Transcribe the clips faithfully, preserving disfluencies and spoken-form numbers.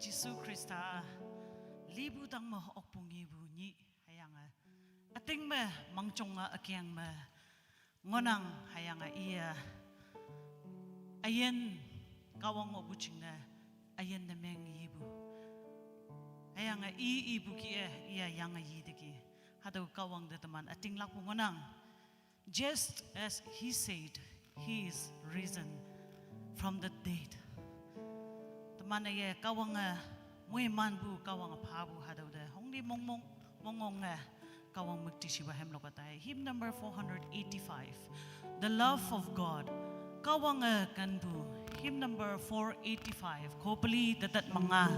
Jisu Khrista lipu tangme okpu ngepu nyih hüyange ütingme mangjong-a ükeng me ngohnang hüyange iye üyin Kahwang ngohpu jingne üyin ne meng yipu. Hüyange i ipu kih-e iye yange yiteki. Hatüo Kahwang te teman ütinglakpu ngohnang. Just as he said, he is risen from the dead. Teman-e ye Kahwange moimanpu, Kahwange phapu hatüo te hongli mongmong, mongmonge Kahwang müktishiwa hemlok-a tai. Hymn number four hundred eighty-five, The Love of God. Kahwange kenpu. Hymn number four eighty-five. Khopeli tetet manga.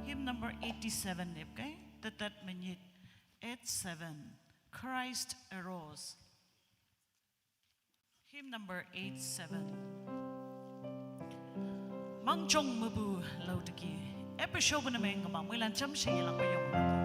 Hymn number eighty-seven, ipkei, tetet menyit, eight seven, Christ arose. Hymn number eight seven. Mangjong mepu laoteki. Episode ne meng kema, moilan jamshe yelakpe yong.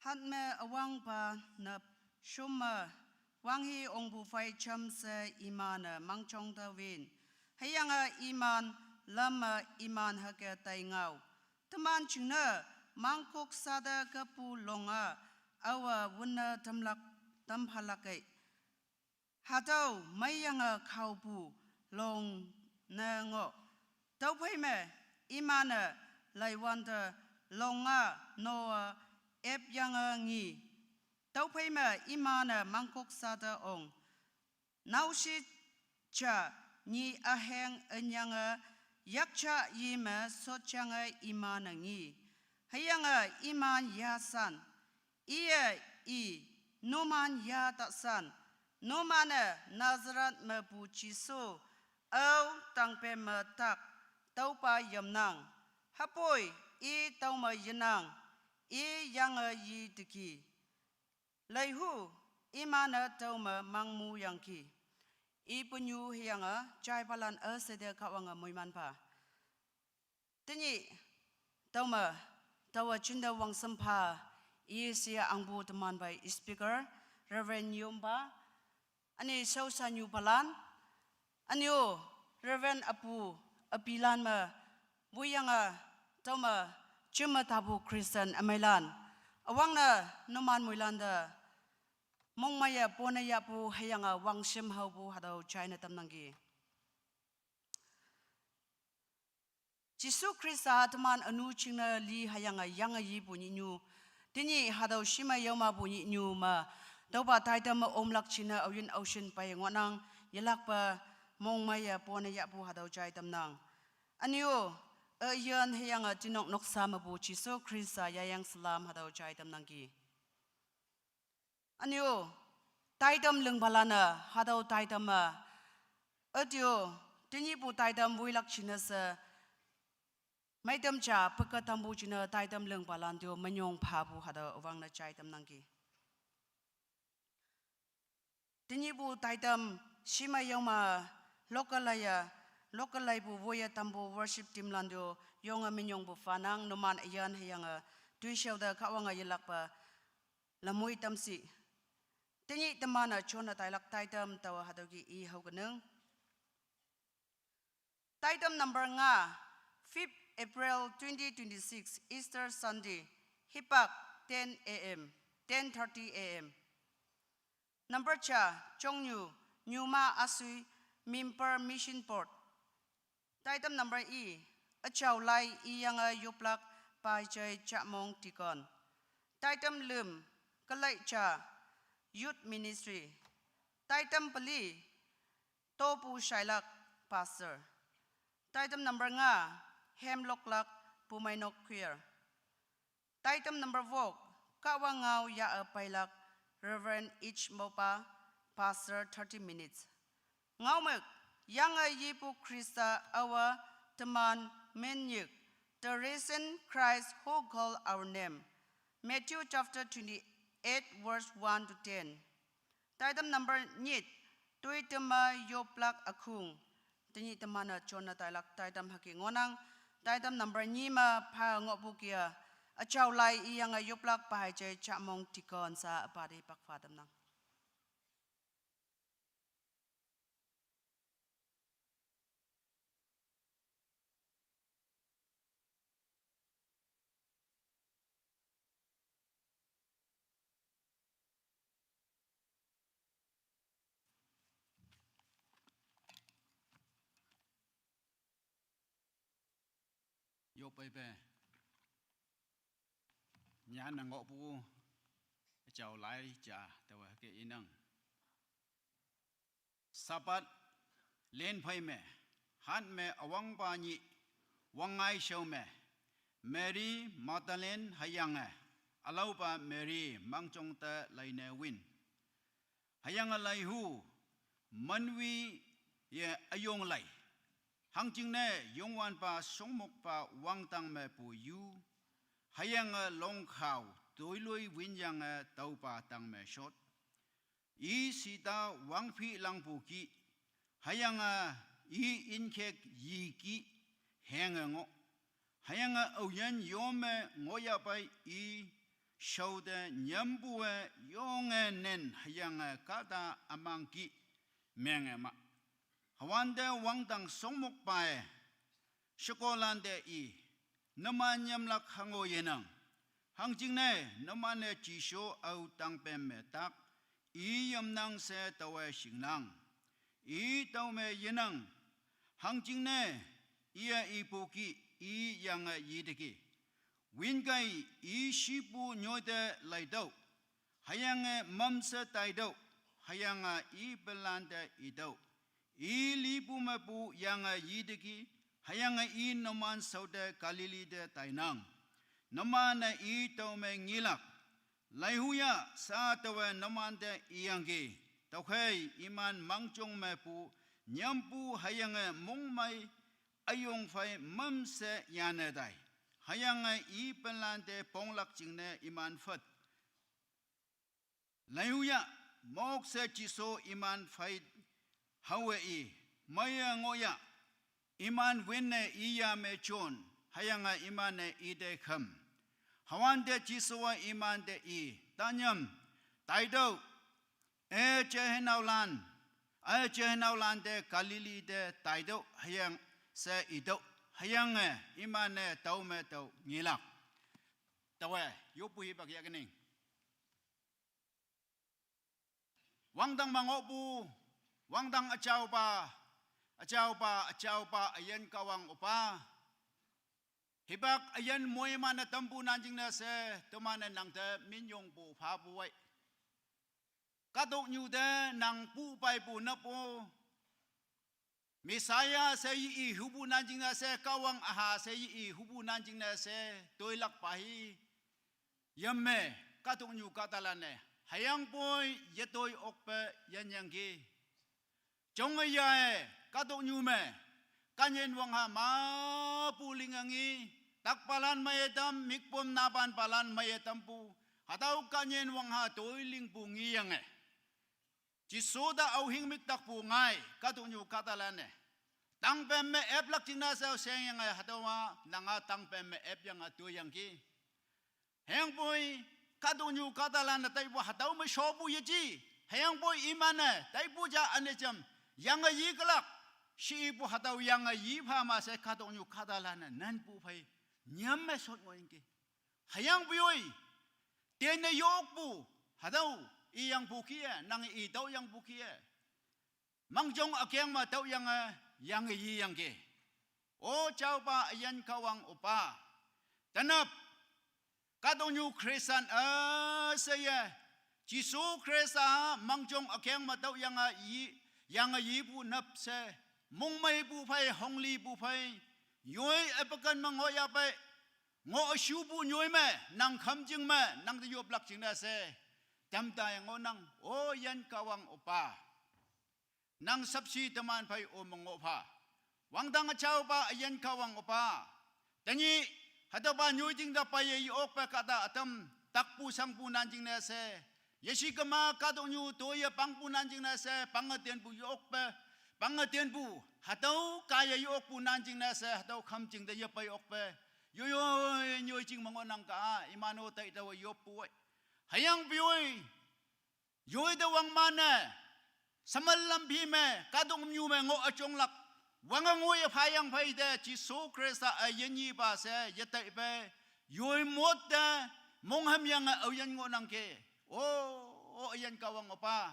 Hatme awangpa nap shumme wanghi ongpu phei chamse imanü mangchongta win. Hüyange iman lamme iman hüke taingao. Teman chingnü mangkok sade kepu longa awa wünne tamlak tamphalak-e. Hatüo meiyange khaopu long ne ngoh. Tüophei me iman-e laiwante longa Noah ep yange ngi. Tüophei me iman-e mangkok sate ong. Naoshi ja nyi aheng enyange yakcha yi me sotjange iman-e ngi. Hüyange iman yasan. Iye i, numan ya tasan, numan-e Nazareth mepu Jesu, ao tangpe me tak, tüopa yamnang. Hüpoi i tüome yenang, i yange yi teki. Leihu, iman-e tüome mangmu yangki. I punyu hüyange, jaipalan üshei te Kahwange moimanpha. Tenyih, tüome, taowa jinte wangsampha, E C angpu teman pai speaker, Reverend Yomba, üne shaoshanyu palan, üne-o, Reverend apu, apilan me, woiyange, tüome, jeme tapu Christian ümeilan, üwangne, numan moilante, mongmeiye pone yahpu hüyange wangshim haopu hatüo jaine tamnangki. Jesu Khrista teman ünu jingne li hüyange yange yipu nyinyu. Tenyih hatüo shime yaomapu nyinyu me. Tüopa taitam me omlak jingne aoyin aoshin pei ngohnang, yelakpe mongmeiye pone yahpu hatüo jai tamnang. Üne-o, üyin hüyange tinok noksa mepu Jesu Khrista yayang salam hatüo jai tamnangki. Üne-o, taitam lingpalan-e, hatüo taitam-e, üte-o, tenyihpu taitam woilak jingne she, meitam ja peke tampu jingne taitam lingpalan te-o minyong phapu hatüo üwangne jai tamnangki. Tenyihpu taitam shime yaoma local laiye, local laipu woiye tampu worship team lan te-o yonge minyongpu phanang numan üyin hüyange toishao te Kahwange yelakpe lamoi tamshi. Tenyih teman-e jone tailak taitam taowa hatüoki i haokenang. Taitam number nga, fifth April twenty twenty-six, Easter Sunday, hipak ten A M, ten thirty A M. Number ja, Chongnyu, Nyuma Asui, Mimper Mission Board. Taitam number i, üjao lai iyange yoplak Paijai Jamong Deacon. Taitam lüm, Kelaija, Youth Ministry. Taitam peli, Topu Shailak, Pastor. Taitam number nga, Hemloklak, Pumeinok Choir. Taitam number wok, Kahwang ngao ya-e peilak, Reverend H Mopa, Pastor, thirty minutes. Ngaomük, yange yipu Khrista awa teman minyik, the risen Christ who call our name. Matthew chapter twenty-eight, verse one to ten. Taitam number nyit, toi tema yoplak ükhung. Tenyih teman-e jone tailak taitam hüke ngohnang, taitam number nyi me pha ngohpu kia, üjao lai iyange yoplak Paijai Jamong Deacon sha üpa te pakpha tamnang. Yopeipe. Nyanne ngohpu, üjao lai ja taowe hüke inang. Sabbath len phei me, hat me üwangpa nyih, wangngai shao me, Mary Magdalene hüyange, ülaopa Mary mangjong te leine win. Hüyange leihu, manwi ye üyong lei. Hangjingne Youngwanpa shongmokpa wangdang mepu yu. Hüyange longkhao toiloi winyange tüopa tang me shot. I shita wangphilangpu ki. Hüyange i inkhek yiki henge ngoh. Hüyange aoyin yome ngohyahpei i shaote nyampu-e yonge nen hüyange kahta ümangki menge ma. Hüwante wangdang songmokpa-e shekolante i, numan nyamlak hango yenang. Hangjingne numan-e Jesu ao tangpem me tak i yamnang she taowe shingnang. I tao me yenang. Hangjingne iye ipu ki i yange yiteki, winkai i shipu nyoite laitüoh, hüyange mamshe taitüoh, hüyange i pelante itüoh. I lipu mepu yange yiteki, hüyange i numan shaote Galilee te tainang. Numan-e i tao me ngelak. Laihuya, sha taowe numante iyangki. Tüokhei iman mangjong mepu nyampu hüyange mongmei üyong phei mamshe yane tai. Hüyange i pelante ponglak jingne iman phüt. Laihuya, mokshe Jesu iman phei haowe i, meiye ngohya, iman winne iya me jon, hüyange iman-e ite khüm. Hüwante Jesuwa imante i, tanyam, taitüoh, e jeheinaolan, e jeheinaolante Galilee te taitüoh, hüyangshe itüoh, hüyange iman-e tao me tao ngelak. Taowe yoppu hipak yahkening. Wangdang me ngohpu, wangdang üjaopa, üjaopa, üjaopa üyin Kahwang opa. Hipak üyin moiman-e tampu nan jingne she, teman-e nangte minyongpu phapu wei. Kahtoknyu te nang pu peipu nap-o. Messiah she yi i hupu nan jingne she, Kahwang üha she yi i hupu nan jingne she, toilakpa hi. Yamme, kahtoknyu kahtalan-e, hüyangpoi yetoi okpe yanyangki. Jongyae, kahtoknyu me, kahnyin wangha mapu lingangi, takpalan meiye tam, mikpom napanpalan meiye tampu, hatüo kahnyin wangha toi lingpu ngeyange. Jesu te aohing mik takpu ngai, kahtoknyu kahtalan-e. Tangpem me eplak jingne she shengyange hatüowa, nanga tangpem me epyange toiyangki. Hüyangpoi, kahtoknyu kahtalan-e taipu hatüo me shopu yeji. Hüyangpoi iman-e, taipu ja üne jam, yange yikelak. Shipu hatüo yange yi pha ma she kahtoknyu kahtalan-e nanpu phei, nyam me shot ngohyangki. Hüyangpoi, tene yokpu, hatüo, iyangpu kih-e, nang itüoh yangpu kih-e. Mangjong ükeng me tüoyange, yange yiyangki. O jaopa üyin Kahwang opa. Tenap, kahtoknyu Christian üsheiye, Jesu Khrista mangjong ükeng me tüoyange yi, yange yipu nap she, mongmeipu phei, honglipu phei, yoi üpaken me ngohyapei, ngoh üshupu nyoi me, nang khümjing me, nangte yoplak jingne she, tamta ngohnang, o üyin Kahwang opa. Nang shapshi teman phei o me ngoh pha. Wangdang üjaopa üyin Kahwang opa. Tenyih, hatüopa nyoiting te peiye yokpe kahta ütam, takpu shangpu nan jingne she. Yeshi kema kahtoknyu toiye pangpu nan jingne she, pange tenpu yokpe, pange tenpu, hatüo kaiye yokpu nan jingne she, hatüo khümjing te yepei okpe. Yoiyoi, nyoijing me ngohnang ka, iman-o taitüowe yoppu wei. Hüyangpoi, yoi te wangman-e, shemen lamphi me, kahtoknyu me ngoh üjonglak, wange ngoiye phayang phei te, Jesu Khrista-e yinyipa she, yetaipei, yoi mot te, monghümyange aoyin ngohnangki, o, o üyin Kahwang opa.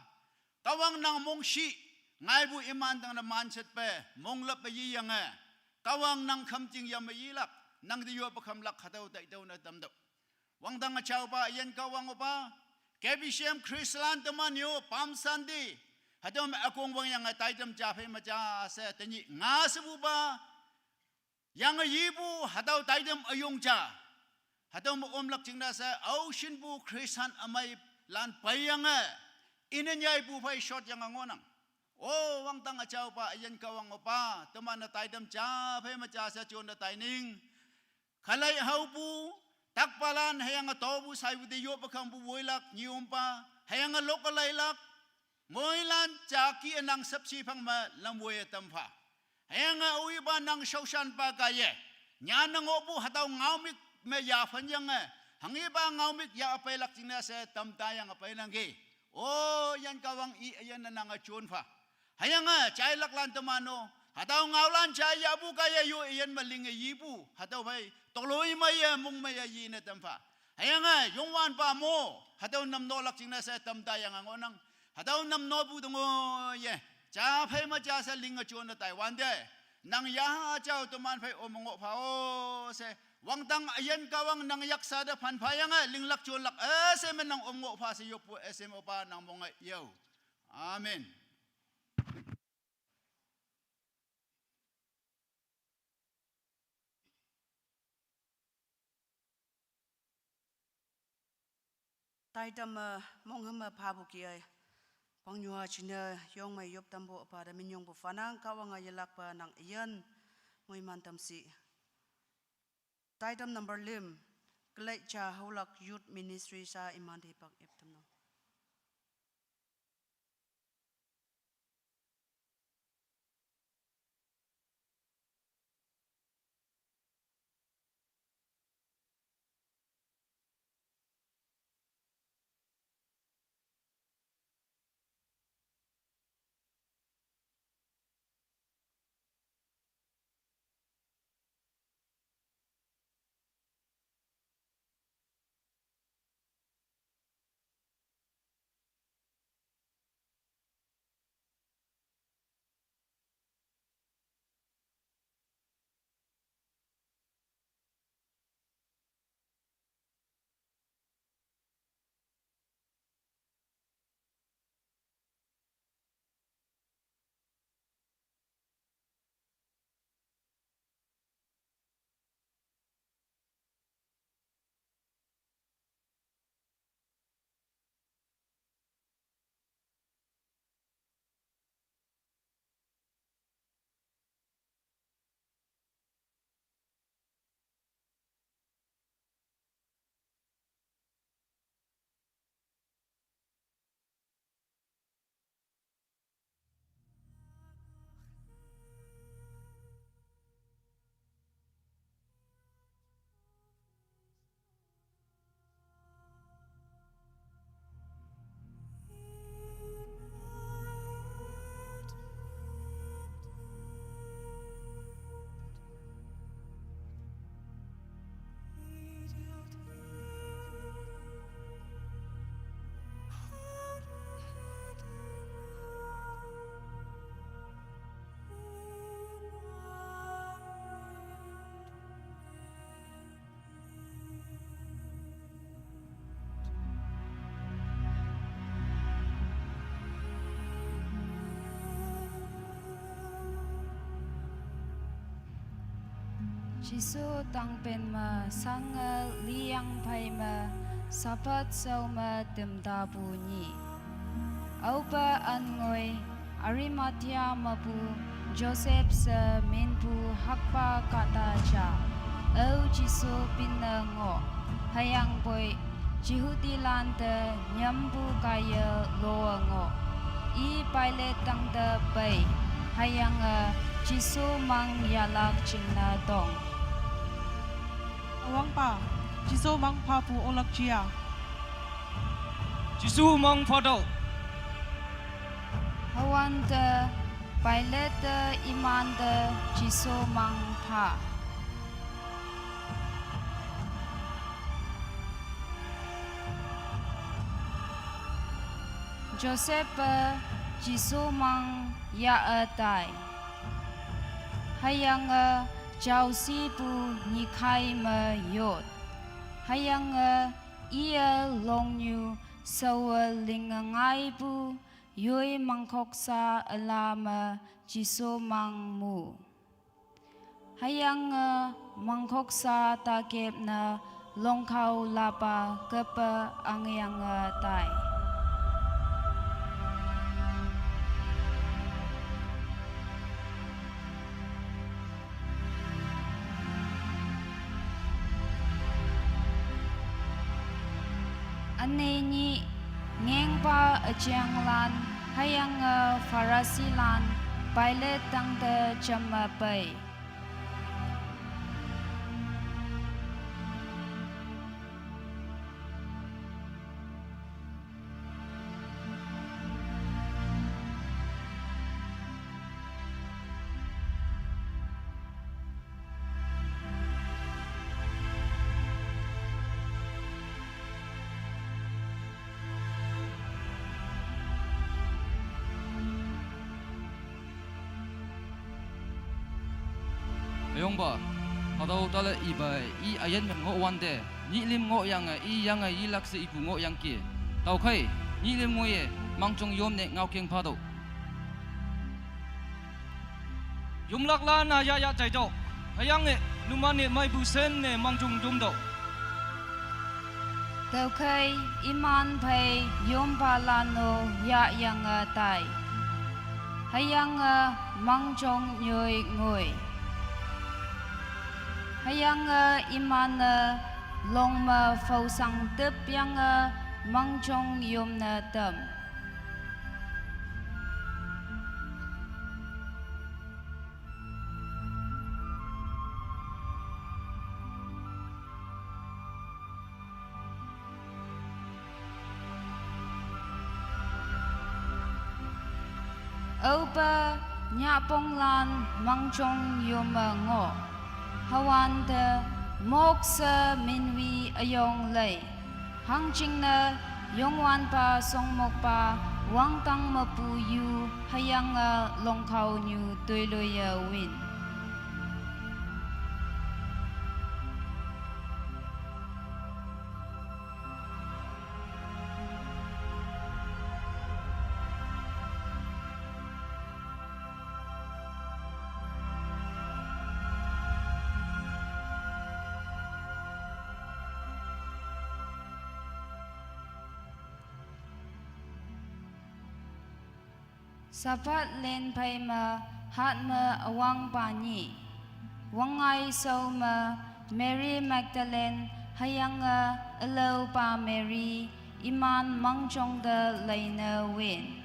Kahwang nang mongshih, ngaipu iman tangte manshetpe, monglappe yiyange. Kahwang nang khümjing yame yilak, nangte yoppe khümlak hatüo taitüo ne tamtüoh. Wangdang üjaopa üyin Kahwang opa, K B C M Christian teman yo, Palm Sunday, hatüo me ükong wangyange taitam ja phei me ja she tenyih nga shepupa, yange yipu hatüo taitam üyong ja. Hatüo me omlak jingne she, aoshinpu Christian ümeilan peiyange, inen yaipu phei shotyange ngohnang. O wangdang üjaopa üyin Kahwang opa, teman-e taitam ja phei me ja she jonne taining. Khalei haopu, takpalan hüyange topu shaipu te yoppe khangpu woilak, nyompa, hüyange lok ülailak, moilan jaki-e nang shapshi phang me lam woiye tam pha. Hüyange oipa nang shaoshanpa kaiye, nyanne ngohpu hatüo ngaomük me yaphanyange, Hanghipa ngaomik ya apeilak jingne she tamta yange peinangki. O, Üyin Kahwang, i üyin ne nange jonpha. Hüyange jailaklan teman-o, hatüo ngaolan ja yahpu kaiye yo üyin me linge yipu, hatüo phei toloi meiye mongmeiye yine tampha. Hüyange Youngwanpa mo, hatüo namnolak jingne she tamta yange ngohnang. Hatüo namnopu te ngoiye, ja phei me ja she linge jonne taiwante, nang ya jao teman phei om ngoh pha-o she, wangdang Üyin Kahwang nang yaksa te phanphayange linglak jonlak üshei me nang om ngoh pha she yoppu üshei me Opa nang monge yao. Amen. Taitam me monghüm me phapu ki-e, pangnyuha jingne yong me yop tampu üpa te minyongpu phanang, Kahwange yelakpa nang üyin moiman tamshi. Taitam number lüm, Kaleja Haolak Youth Ministry sha imante hipak ep tamnang. Jesu tangpen me sange liyang phei me Sabbath shao me temtapu nyih. Aope ün ngoi Arimathea mepu Joseph she minpu hakpa kahta ja, ao Jesu pinne ngoh, hüyangpoi Jehudilante nyampu kaiye lowe ngoh. I Pilate tangte pei, hüyange Jesu mang yahlak jingne tong. Üwangpa, Jesu mang phapu olak jia. Jesu mang phatüoh. Hüwante Pilate-e imante Jesu mang pha. Joseph-e Jesu mang yah-e tai. Hüyange jaoshipu nyikhai me yot. Hüyange iye longnyu shaowe linge ngaipu yoi mangkoksa üla me Jesu mang mu. Hüyange mangkoksa takepne longkao lapa keppe angyange tai. Üne nyih ngengpa üjenglan hüyange Pharisilan Pilate tangte jamme pei. Yongba, hatüo tale ipa-e i üyin me ngohwante, nyihlim ngohyange i yange yilak she ipu ngohyangki. Tüokhei, nyihlim ngoiye, mangjong yom ne ngaokeng phatüoh. Yomlaklan-a yahya jaitüoh. Hüyange numan-e meipu shen ne mangjong yomtüoh. Tüokhei iman phei yompalan-o yahyange tai. Hüyange mangjong nyoi ngoi. Hüyange iman-e long me phaosang tepyange mangjong yomne tam. Aope nyahponglan mangjong yome ngoh. Hüwante mok she minwi üyong lei. Hangjingne Youngwanpa shongmokpa wangdang mepu yu hüyange longkhaonyu toiloiye win. Sabbath len phei me hat me üwangpa nyih. Wangngai shao me Mary Magdalene hüyange ülaopa Mary iman mangjong te leine win.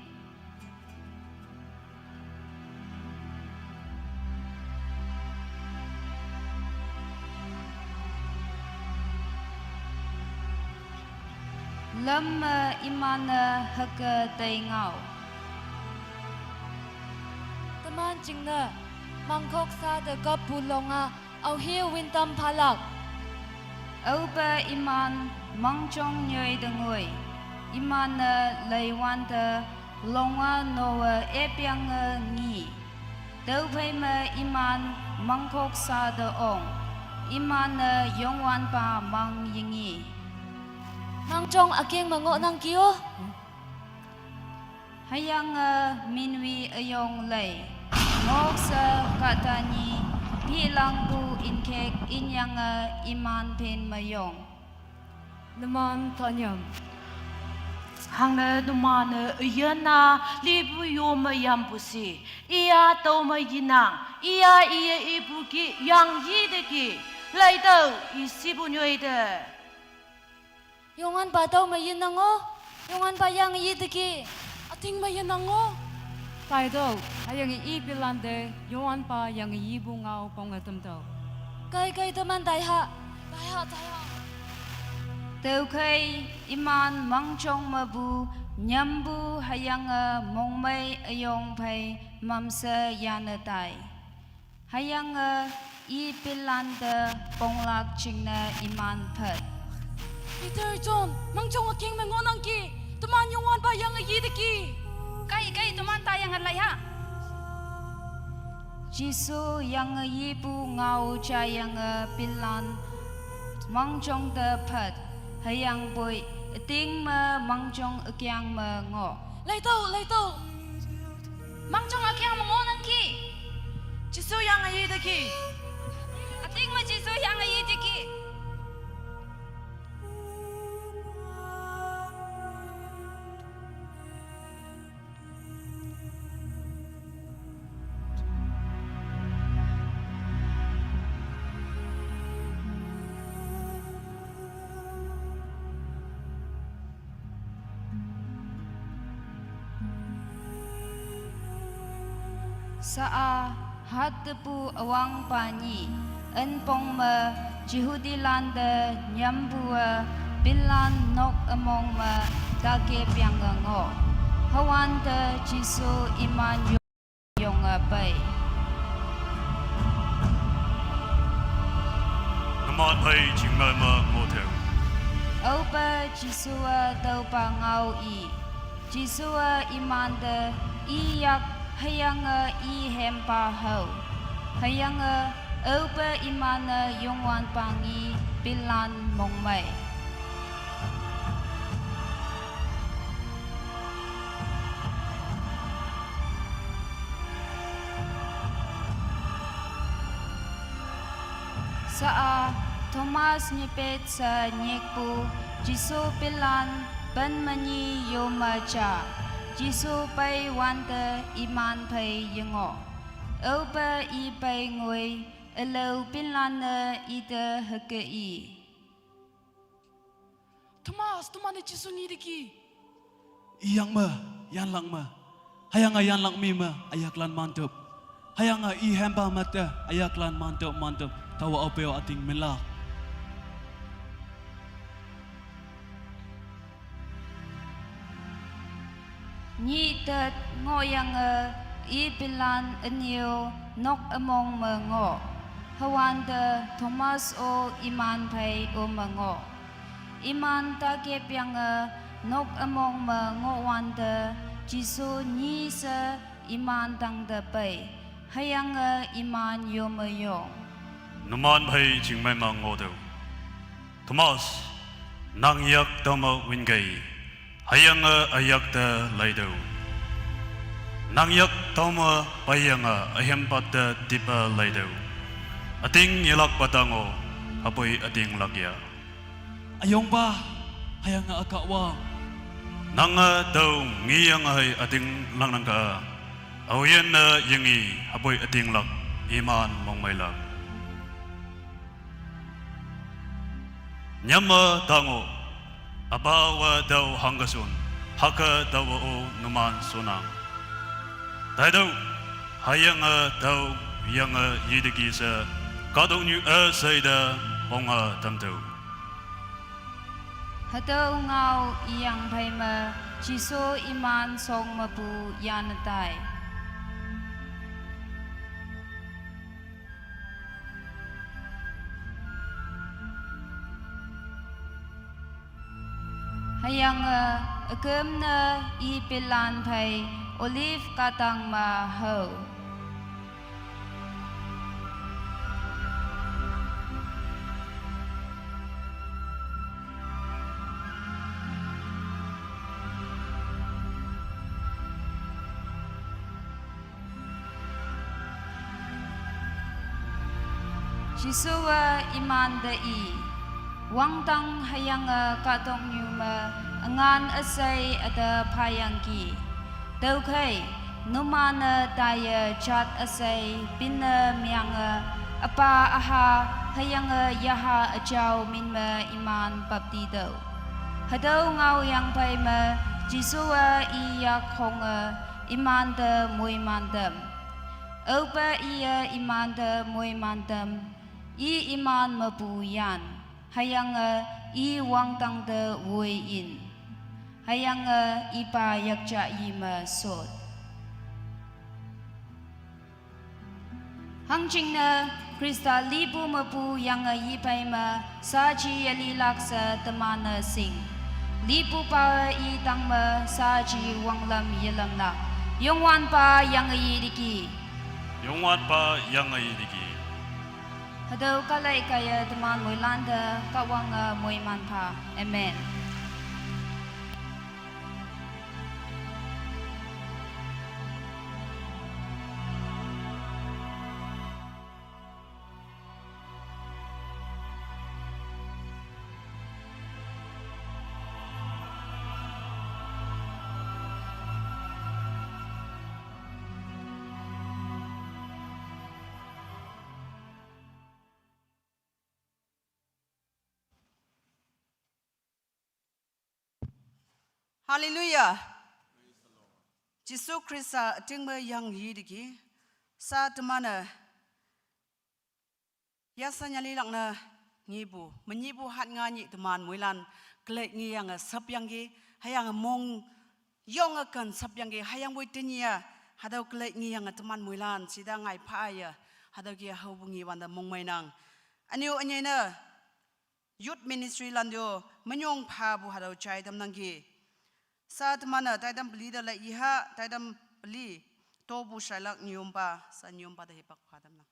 Lam me iman-e hüke tei ngao. Teman jingne mangkok sa te kappu long-a aohe win tam phalak. Aope iman mangjong nyoi te ngoi. Iman-e leiwante long-a nowe epyange ngi. Tüophei me iman mangkok sa te ong. Iman-e Youngwanpa mang yengi. Mangjong ükeng me ngohnangki-o. Hüyange minwi üyong lei. Ngoh she kahta nyi, pilangpu inkek inyange iman phin meyong. Numan tanyam. Hangne numan-e üyin-a lipu yome yampu shi. Iya tüome yinang. Iya iye ipu ki yang yiteki. Leitüoh i shipu nyoite. Youngwanpa tüome yinang-o, Youngwanpa yange yiteki. Üting me yinang-o. Taitüoh, hüyange i pilante Youngwanpa yange yipu ngao ponge tamtüoh. Kai kai teman taiha, taiha, taiha. Tüokhei iman mangjong mepu nyampu hüyange mongmei üyong phei mamshe yane tai. Hüyange i pilante ponglak jingne iman phet. Peter, John, mangjong ükeng me ngohnangki, teman Youngwanpa yange yiteki. Kai kai teman taiyange laiha. Jesu yange yipu ngao jayange pilan mangjong te phet, hüyangpoi üting me mangjong ükeang me ngoh. Leitüoh, leitüoh. Mangjong ükeang me ngohnangki. Jesu yange yiteki. Üting me Jesu yange yiteki. Sa-a, hattepu üwangpa nyih, ünpong me Jehudilante nyampu-e, pinlan nok ümong me takepyange ngoh. Hüwante Jesu iman yonge pei. Numan phei jingmei me ngohtüoh. Aope Jesu-a tüopa ngao i. Jesu-a imante i yak hüyange i hempa hao. Hüyange Aope iman-e Youngwanpa ngi pinlan mongmei. Sa-a, Thomas nyepet she nyikpu, Jesu pinlan pen menyi yome ja, Jesu pei wante iman phei yengoh. Aope i pei ngoi, ülao pinlan-e ite hüke i. Thomas, teman-e Jesu ngi teki. Iyang me, yanlak me. Hüyange yanlak mi me, üyaklan mantup. Hüyange i hempa mete, üyaklan mantup, mantup. Taowe aopeo üting melak. Nyih tet ngohyange, i pinlan ünyo nok ümong me ngoh. Hüwante Thomas-o iman phei ome ngoh. Iman takepyange nok ümong me ngohwante, Jesu nyi she iman tangte pei. Hüyange iman yome yong. Numan phei chingmei me ngohtüoh. Thomas, nang yak tüome winkei, hüyange üyak te leitüoh. Nang yak tüome peiyange ühempot te tipe leitüoh. Üting yelakpa tango, hüpoi ütinglak ya. Üyongpa, hüyange ükahwang. Nange tao ngiyange hei ütinglak nang ka. Aoyinne yengi hüpoi ütinglak, iman mongmeilak. Nyame tango, Apawe tao hangke shon, hüke taowe-o numan shonnang. Taitüoh, hüyange tao yange yiteki she, kahtoknyu üshei te ponge tamtüoh. Hatüo ngao iyang phei me, Jesu iman shong mepu yane tai. Hüyange üküm ne i pinlan phei Olive kahtang me hao. Jesuwe imante i, wangdang hüyange kahtoknyu me üngan üshei üte phayangki. Tüokhei, numan-e taiye jat üshei pinne menge, üpa üha, hüyange yaha üjao min me iman baptitüoh. Hatüo ngaoyang phei me, Jesuwe i yak honge, imante moiman tam. Aope iye imante moiman tam, i iman mepu yan, hüyange i wangdang te woi in, hüyange ipa yakja yi me sot. Hangjingne Khrista lipu mepu yange yi phei me, shaaji yelilak she teman-e shing. Lipupawe i tangme shaaji wanglam yelamlak. Youngwanpa yange yiteki. Youngwanpa yange yiteki. Hatüo kalai kaiye teman moilante Kahwange moiman pha. Amen. Hallelujah. Jesu Khrista ütingme yang yiteki. Sa teman-e yasanyalilak ne ngipu, menyipu hat nga nyih teman moilan, kelei ngiyange shapyangki, hüyange mong yonge ken shapyangki, hüyangpoi tenyih-a, hatüo kelei ngiyange teman moilan shita ngai pha ye, hatüo ke haopu ngi wante mongmeinang. Ünyu ünyei ne, Youth ministry lan-o menyong phapu hatüo jai tamnangki. Sa teman-e taitam peli te lei iha, taitam peli topu shailak nyompa, sa nyompa te hipak pha tamnang.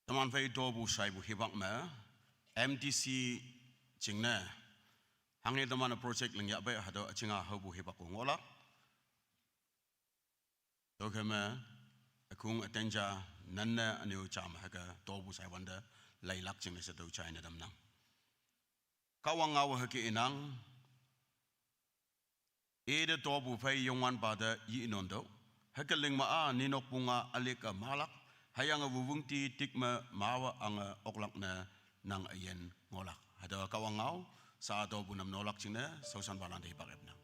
Teman phei topu shaipu hipak me, M T C jingne, hange teman-e project lingyahpei hatüo üjinga haopu hipak-o ngohlak. Tüokhei me, ükong üten ja nanne ünyu jam hüke topu shaiwante, leilak jingne she tüo jaine tamnang. Kahwang ngao hüke inang, ite topu phei Youngwanpa te yi nontüoh. Hüke ling me-a ninokpu nga ülick-e mahlak, hüyange wuwüngti tik me mawe ange oklak ne nang üyin ngohlak. Hatüo Kahwang ngao, sa topu nam nolak jingne, shaoshanpalante hipak epnang.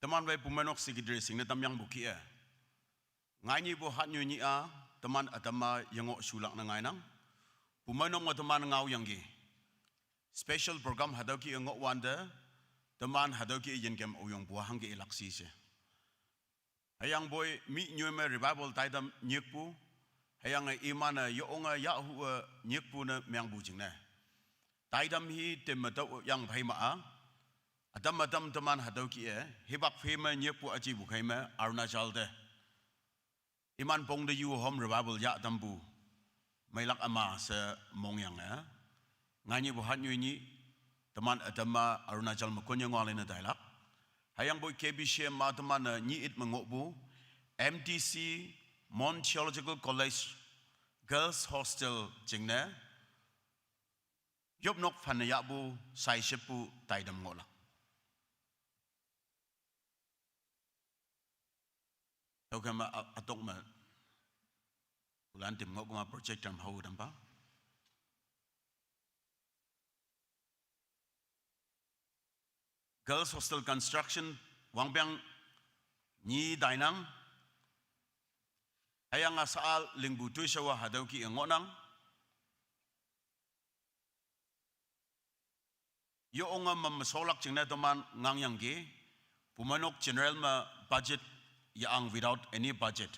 Teman phei pumeinok secretary shingne tamyangpu kih-e, ngainyihpu hatnyu nyih-a, teman ütam-a yengoh shulak ne ngainang. Pumeinok me teman ngaoyangki, special program hatüo kih-e ngohwante, teman hatüo kih-e yinkem oyongpu hangke ilak shi she. Hüyangpoi mih nyoi me revival taitam nyikpu, hüyange iman-e yonge yahhu-e nyikpu ne mengpu jingne, taitam hi temme tüoyang phei ma-a, ütam ütam teman hatüo kih-e hipak phei me nyikpu üjipu khei me Arunachal te, iman pong te yu home revival yah tampu, meilak üma she mongyange, ngainyihpu hatnyu nyih, teman ütam-a Arunachal me konye ngohlak ne tailak. Hüyangpoi K B C M ma teman-e nyih it me ngohpu, M T C, Mon Theological College, Girls Hostel jingne, yopnok phanne yahpu, shaishippu taitam ngohlak. Tüokhei me a-, ütok me, ulan tim ngohkema project tam hao tampa, Girls Hostel construction wangpeng nyi tainang, hüyange sha-a lingpu toishao-a hatüo kih-e ngohnang. Yonge mem me sholak jingne teman ngangyangki, pumeinok general me budget ye-ang without any budget.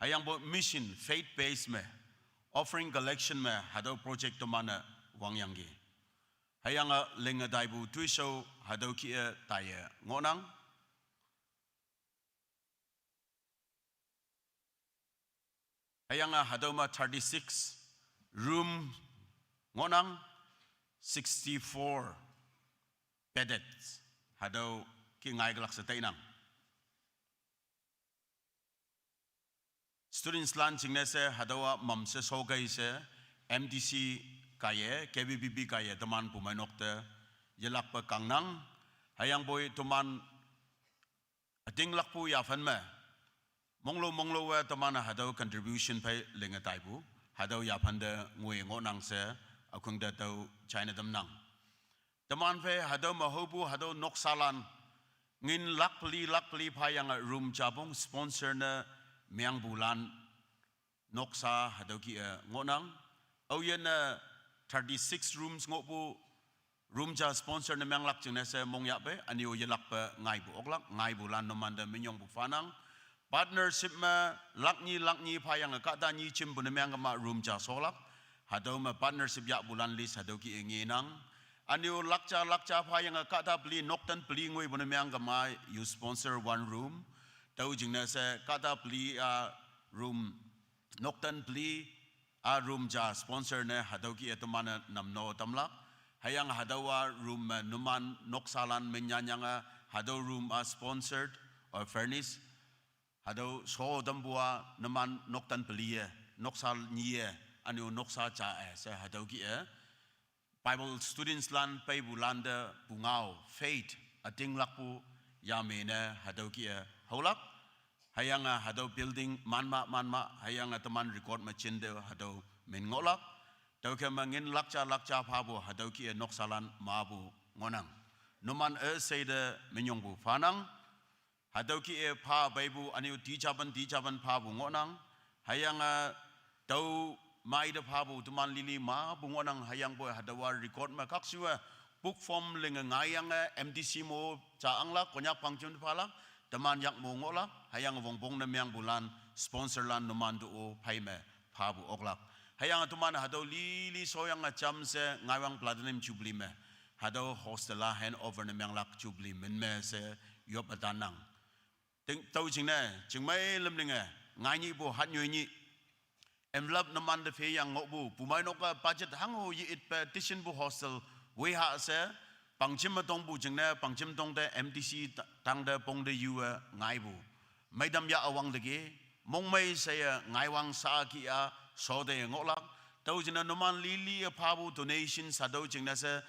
Hüyangpoi mission faith base me, offering collection me hatüo project teman-e wangyangki. Hüyange linge taipu toishao hatüo kih-e taiye ngohnang. Hüyange hatüo me thirty-six room ngohnang, sixty-four bedded. Hatüo kih ngaikelak she tainang. Studentslan jingne she hatüowa mamshe shokei she M T C kaiye, K B B B kaiye teman pumeinok te yelakpe kangnang. Hüyangpoi teman ütinglakpu yaphan me, monglo monglowe teman hatüo contribution phei linge taipu, hatüo yaphan te ngoi ngohnang she, ükhong te tüo china tamnang. Teman phei hatüo me haopu hatüo noksalan, ngin lak peli lak peli phayange room japong sponsor ne mengpulan, noksa hatüo kih-e ngohnang. Aoyinne thirty-six rooms ngohpu, room ja sponsor ne menglak jingne she mongyahpei, ünyu yelakpe ngaipu oklak, ngaipulan numante minyongpu phanang. Partnership me lak nyi lak nyi phayange kahta nyi jimpu ne mengkema room ja sholak, hatüo me partnership yahpulan list hatüo kih-e ngenang. Ünyu lak ja lak ja phayange kahta peli nokten peli ngoipu ne mengkema, you sponsor one room. Tüo jingne she kahta peli-a room, nokten peli-a room ja sponsor ne hatüo kih-e teman-e namno tamlak. Hüyange hatüowa room me numan noksalan minyanyange hatüo room-a sponsored or furnished, hatüo sho tampu-a numan nokten peli-e, noksa nyi-e, ünyu noksa ja-e she hatüo kih-e Bible studentslan peipulante pungao faith ütinglakpu yame ne hatüo kih-e haolak. Hüyange hatüo building manma manma hüyange teman record me jinte hatüo min ngohlak. Tüokhei me ngin lak ja lak ja phapu hatüo kih-e noksalan mapu ngohnang. Numan üsheite minyongpu phanang. Hatüo kih-e pha peipu ünyu tijapan tijapan phapu ngohnang. Hüyange tüo meite phapu teman lili mapu ngohnang. Hüyangpoi hatüowa record me khakshuwe book form linge ngaiyange M T C mo ja anglak, Konyak pangjun phalak, teman yak mo ngohlak. Hüyange wongpong ne mengpulan sponsorlan numan te-o phei me phapu oklak. Hüyange teman hatüo lili shoyange jamshe ngaiwang Platinum Jubilee me hatüo hostel-a handover ne menglak Jubilee min me she yop ütanang. Ting, tüo jingne, jingmei lümlinge, ngainyihpu hatnyoi nyih. Envelope numante pheyang ngohpu, pumeinok-a budget hango ye-itpe tishinpu hostel, weha she, pangjim me tongpu jingne, pangjim tongte M T C ta-, tangte pongte yuwe ngaipu. Meitam yah üwangteki, mongmei sheye ngaiwang sha ki-a, shoteye ngohlak. Tüo jingne numan lili-e phapu donation hatüo jingne she,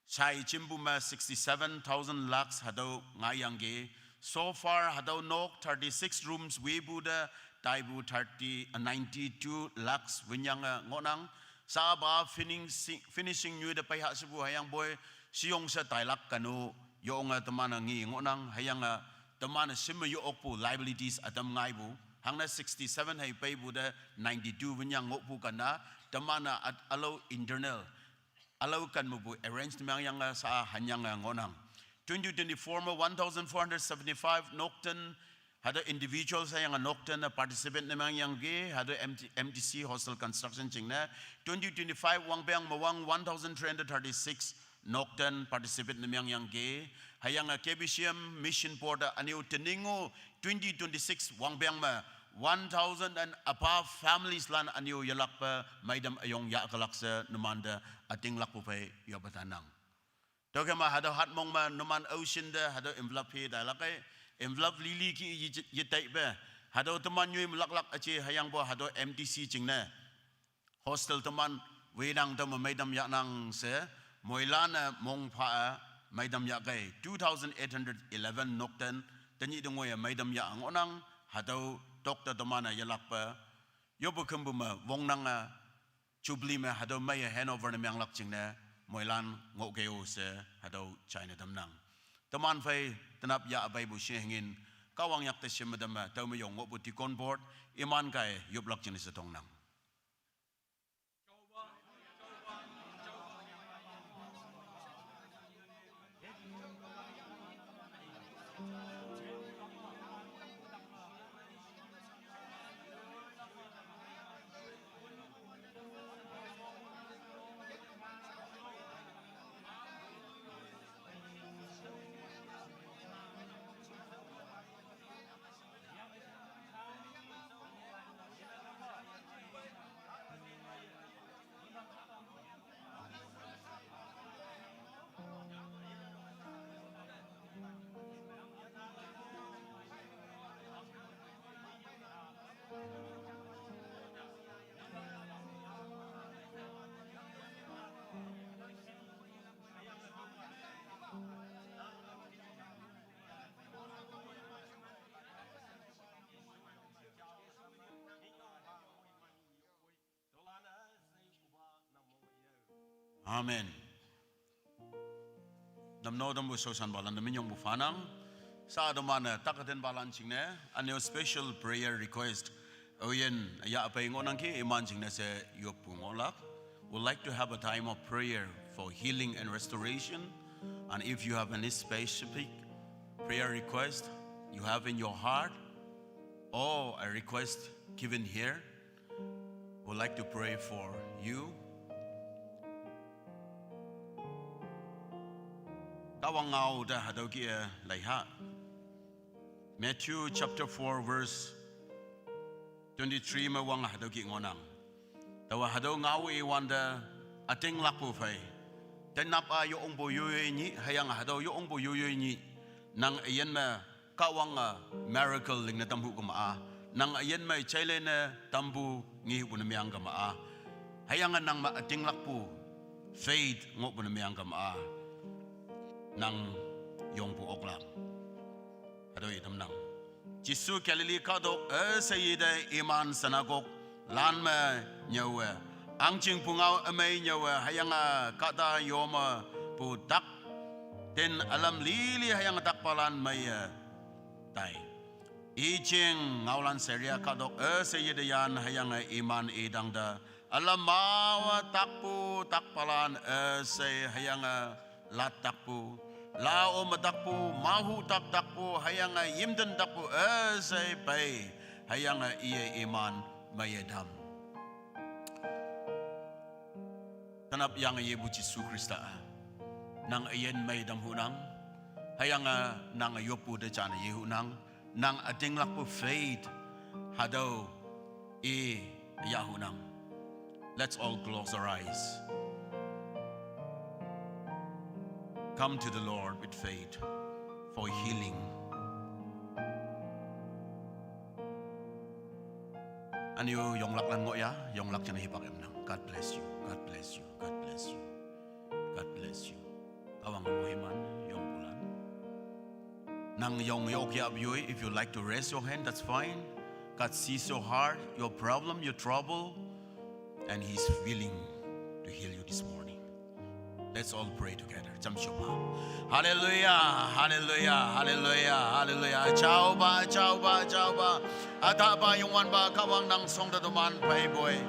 shai jimpu me sixty-seven thousand lakhs hatüo ngaiyangki. So far hatüo nok thirty-six rooms wepu te taipu thirty, uh, ninety-two lakhs winyange ngohnang. Sapa finishing, finishing nyoi te peiha shepu hüyangpoi shiyong she tailak kanu yonge teman-e ngi ngohnang, hüyange teman-e shim me yo-okpu liabilities ütam ngaipu. Hangne sixty-seven hei peipu te ninety-two winyang ngohpu kana, teman-e at ülao internal ülao kan mepu arrange ne mengyange sha hanyange ngohnang. Twenty twenty-four me one thousand four hundred seventy-five nokten, hatüo individuals hüyange nokten-e participate ne mengyangki, hatüo M T, M T C hostel construction jingne. Twenty twenty-five wangpeng me wang one thousand three hundred thirty-six nokten participate ne mengyangki. Hüyange K B C M Mission Board-a ünyu teningo twenty twenty-six wangpeng me one thousand and above families lan ünyu yelakpe meitam üyong yahkelak she numante ütinglakpu phei yop ütanang. Tüokhei me hatüo hatmong me numan ocean te hatüo envelope tailak-e, envelope lili ki ye, yetaipe, hatüo teman nyoi me laklak üje hüyangpoi hatüo M T C jingne hostel teman wenang tüome meitam yahnang she, moilan-e mongpha-e meitam yahkei two thousand eight hundred eleven nokten, tenyih te ngoiye meitam yah ngohnang, hatüo tokte teman-e yelakpe, yoppe kümpu me wongnange, Jubilee me hatüo meiye handover ne menglak jingne, moilan ngohkei-o she hatüo jaine tamnang. Teman phei tenap yah peipu shingin, Kahwang yakte shim me tamme, tüome yong ngohpu deacon board, iman kaiye yoplak jingne she tongnang. Amen. Namno tampu shaoshanpalan te minyongpu phanang. Sha teman-e takatenpalan jingne, ünyu special prayer request. Aoyin, yahpei ngohnangki iman jingne she yoppu ngohlak. Would like to have a time of prayer for healing and restoration. And if you have any specific prayer request you have in your heart, or a request given here, would like to pray for you. Kahwang ngao te hatüo kih-e leiha. Matthew chapter four verse twenty-three me wang hatüo kih ngohnang. Taowa hatüo ngao iwante ütinglakpu phei, tenap-a yo-ongpu yoyoi nyih, hüyange hatüo yo-ongpu yoyoi nyih, nang üyin me Kahwange miracle lingne tampu kema-a, nang üyin me jailene tampu ngehupu ne meang kema-a, hüyange nang me ütinglakpu faith ngohpu ne meang kema-a, nang yongpu oklak. Hatüo itamnang. Jesu Galilee kahtok üsheiye te iman synagogue lan me nyüowe, ahngching pungao ümei nyüowe, hüyange kahta yomepu tak tin ülam lili hüyange takpalan meiye tai. I jing ngaolan Syria kahtok üsheiye te yan hüyange iman idang te, ülam mawe takpu takpalan üshei hüyange lat takpu, la ome takpu, mahu tak takpu, hüyange yimten takpu üshei pei, hüyange iye iman meiye tam. Tanap yang yepu Jisu Krista. Nang ayen mei tam hunang. Hüyange nang yoppu te jan ye hunang. Nang ütinglakpu faith. Hatüo i ya hunang. Let's all close our eyes. Come to the Lord with faith for healing. Anyu yonglaklan ngoh ya, yonglak jane hipak emnang. God bless you. God bless you. God bless you. God bless you. Kahwang moiman yongpulan. Nang yong yok yap yoi, if you like to raise your hand, that's fine. God sees your heart, your problem, your trouble, and He's willing to heal you this morning. Let's all pray together. Jamshopa. Hallelujah, hallelujah, hallelujah, hallelujah. Jehova, Jehova, Jehova. Atapa Youngwanpa Kahwang nang shongte toman peipoi.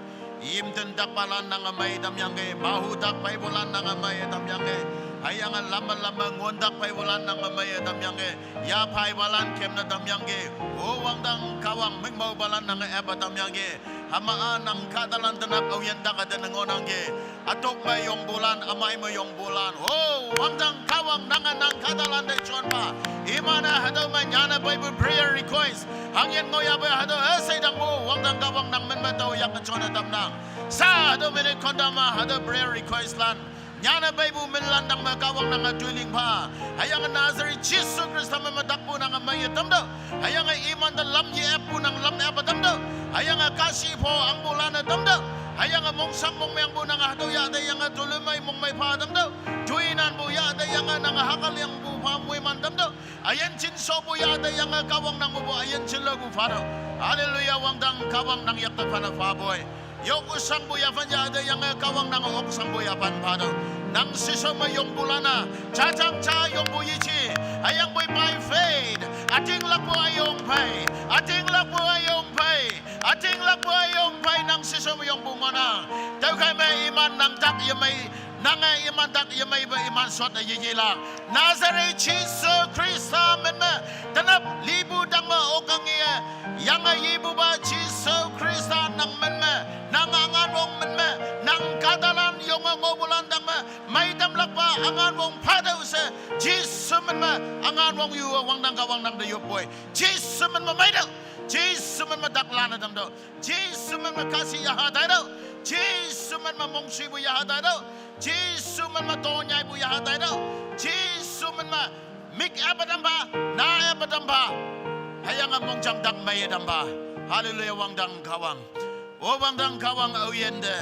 Yimten takpalan nang mei tamyangki, mahutak peipulan nang mei tamyangki. Hüyange lamme lamme ngontak peipulan nang mei tamyangki. Yaphaipalan kemne tamyangki. O wangdang Kahwang mengmaupalan nang epa tamyangki. Hüma-a nang kahtalan tenap aoyin tak-a tene ngohnangki. Ütok me yongpulan, ümei me yongpulan. O wangdang Kahwang nange nang kahtalan te jonpha. Iman-e hatüo me nyane peipu prayer request. Hangyin ngoh yape hatüo üshei tangpu wangdang Kahwang nang min me tao yak jonne tamnang. Sha hatüo minute konta me hatüo prayer request lan. Nyane peipu minlan tang me Kahwang nange toiling pha. Hüyange Nazareth Jesu Khrista me me takpu nange meiye tamtüoh. Hüyange imante lam ye-eppu nang lam epa tamtüoh. Hüyange kahshih pho angpulan-e tamtüoh. Hüyange mongshang mongmengpu nange hatüo yahte yange tolümei mongmei pha tamtüoh. Toinanpu yahte yange nange hakalingpu pha moiman tamtüoh. Üyin jinshopu yahte yange Kahwang nang mepu üyin jinlaopu phatüoh. Hallelujah, wangdang Kahwang nang yakte phane phapoi. Yok shangpu yaphan yahte yange Kahwang nange ok shangpu yaphan phatüoh. Nang shishao me yongpulan-a, jajang ja yongpu yeji, hüyangpoi by faith, ütinglakpu üyong phei, ütinglakpu üyong phei, ütinglakpu üyong phei nang shishao me yongpu ngohnang. Tüokhei me iman nang tak yemei, nange iman tak yemeipe iman shot-e yeyelak. Nazareth Jesu Khrista min me, tenap lipu tang me okang ye, yange yipupa Jesu Khrista nang min me, nang angan wong min me, nang kahtalan yonge ngohpulan tang me, meitamlakpa angan wong phatüoh she, Jesu min me, angan wong yu-e wangdang Kahwang nang te yoppoi, Jesu min me meitüoh, Jesu min me taklanne tamtüoh, Jesu min me kahshih yaha taitüoh, Jesu min me mongshipu yaha taitüoh, Jesu min me tonyaipu yaha taitüoh, Jesu min me mik epa tampha, na epa tampha, hüyange mongjang tak meiye tampha. Hallelujah, wangdang Kahwang. O wangdang Kahwang aoyinte,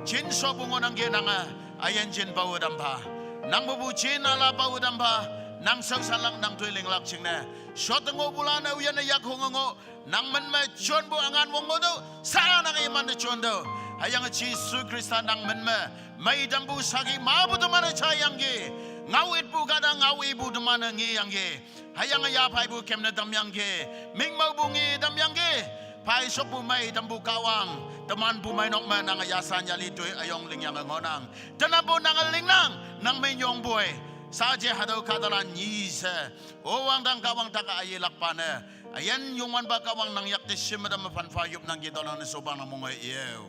jinshopu ngohnangki nange, üyin jin pawe tampha. Nang mepu jin üla pawe tampha, nang shaoshanlak nang toilinglak jingne. Shot ngohpulan aoyinne yak honge ngoh, nang min me jonpu angan wong ngohtüoh, sha nang imante jontüoh. Hüyange Jesu Khrista nang min me, meitampu saki mapu teman-e jayangki. Ngao itpu kahta ngao ipu teman-e ngeyangki. Hüyange yaphaipu kemne tamyangki. Mingmaopu nge tamyangki. Phaishokpu meitampu Kahwang, teman pumeinok me nange yashan yali toi üyong lingyange ngohnang. Tenappu nange lingnang, nang minyongpoi. Shaje hatüo kahtalan nyi she, o wangdang Kahwang tak-a üyelakpa ne, üyin Youngwanpa Kahwang nang yakte shim me tamme phanpha yopnangki, tüolan-e shopang nang monge yeo.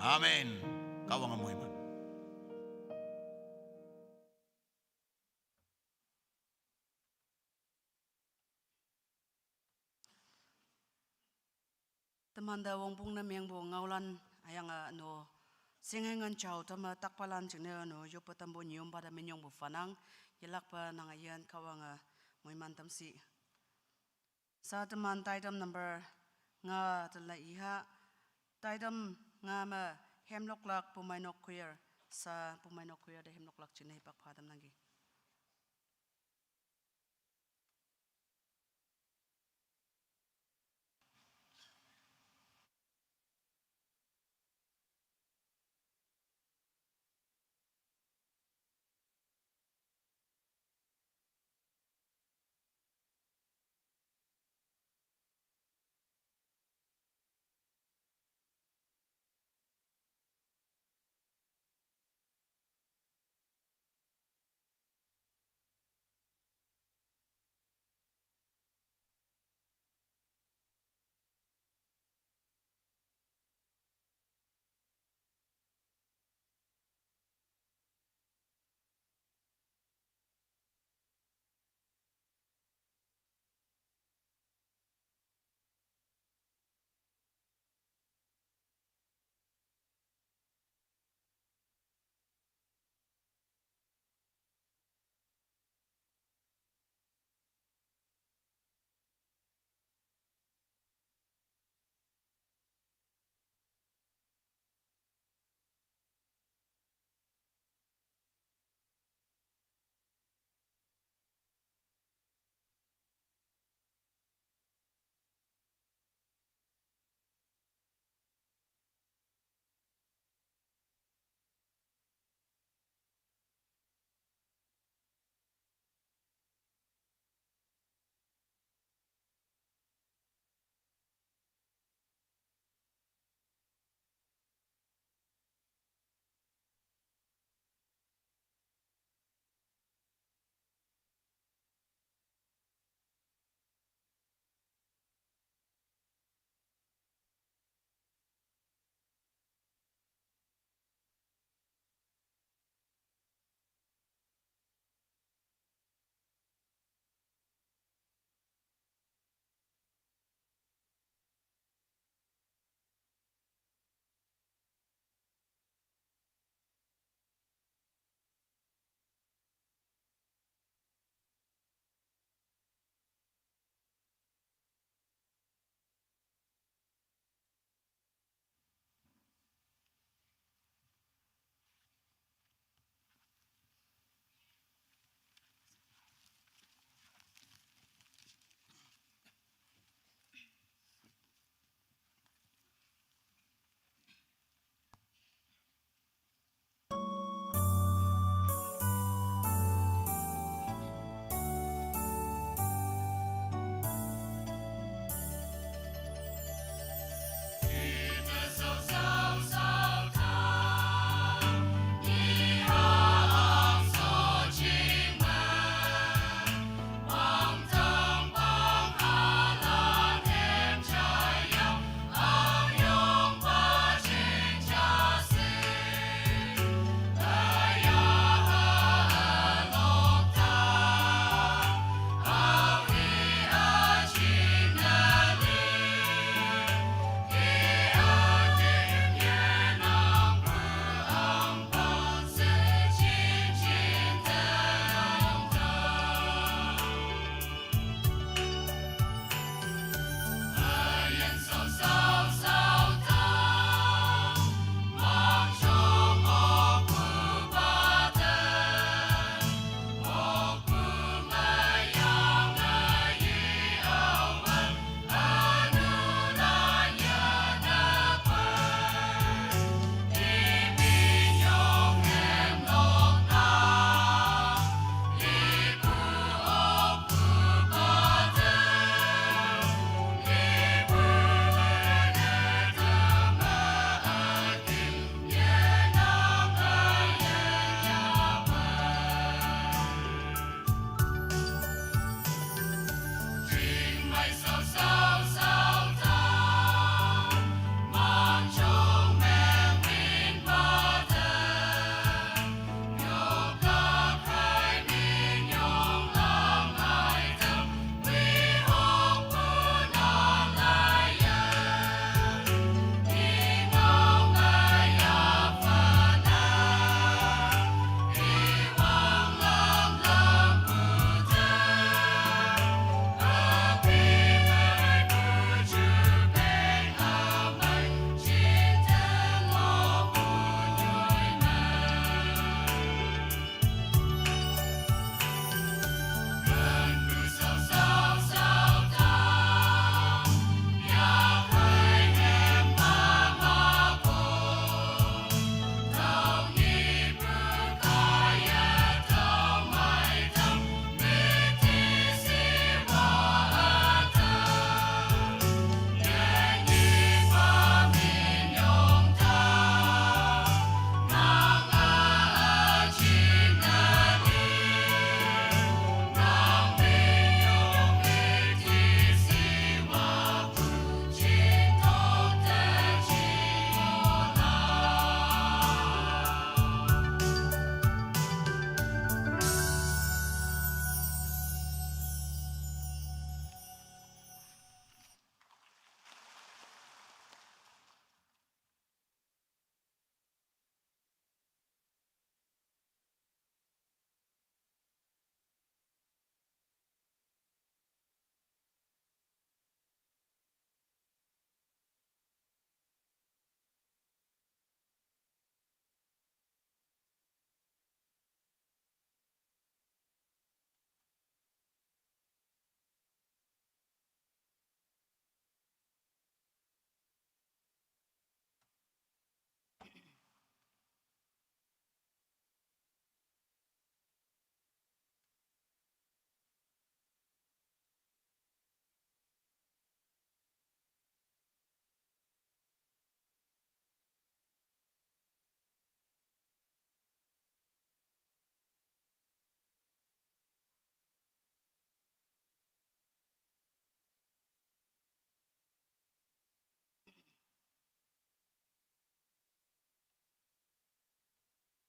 Amen. Kahwange moiman. Temante wongpong ne mengpu ngaolan, hüyange no, shinge ngan jao tamme takpalan jingne no yoppe tampu nyiyompa te minyongpu phanang, yelakpe nange üyin Kahwange moiman tamshi. Sha teman taitam number nga te lai iha, taitam nga me Hemloklak Bumeinok Choir, sha Bumeinok Choir te Hemloklak jingne hipak pha tamnangki.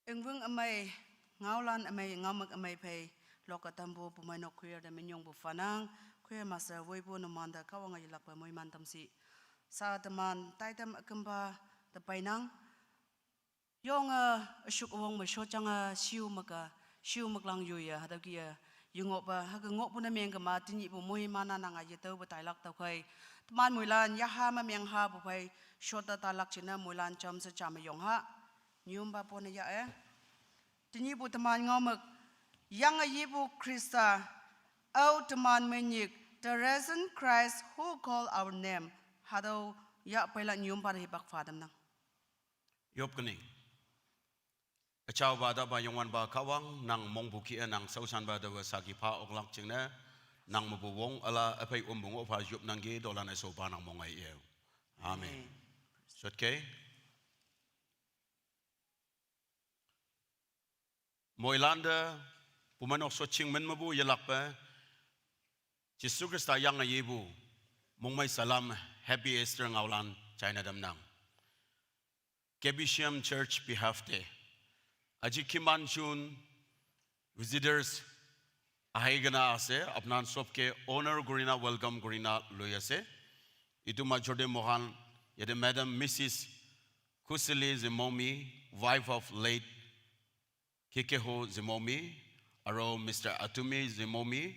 Engwüng ümei, ngaolan ümei, ngaomük ümei phei, loka tampu, pumeinok choir te minyongpu fanang, choir master woipu numante Kahwange yelakpe moiman tamshi. Sa teman taitam ükümpa te peinang. Yonge, üshuk üwong me shotjange, shiu mük-a, shiu müklang yuye, hatüo kih-e, yengohpa, hüke ngohpu ne mengkema, tenyihpu moiman-a nange yetüopu tailak tüokhei. Teman moilan, yaha me menghapu phei, shot te tailak jingne moilan jamshe jame yong ha. Nyumpa pone yah-e. Tenyihpu teman ngaomük, yange yepu Khrista, ao teman menyik, the risen Christ who call our name. Hatüo yah peilak nyumpa te hipak pha tamnang. Yop kening. Üjaopa, Atapa, Youngwanpa Kahwang, nang mongpu kih-e nang shaoshanpa taowe saki pha oklak jingne, nang mepu wong üla üphei ompu ngoh pha yopnangki, tüolan-e shopa nang mong ai-e. Amen. Amen. Shotke. Moilante, pumeinok shotjing min mepu yelakpe, Jesu Khrista yange yepu, mongmei salam, Happy Easter ngaolan jaine tamnang. K B C M Church behalf te, aji kiman jun visitors ahikena ase, apnan sobke honor korina, welcome korina loi ase. Itu major te moikhan, yate Madam Missus Kusili Zemomi, wife of late Kikeho Zemomi, aro Mister Atumi Zemomi,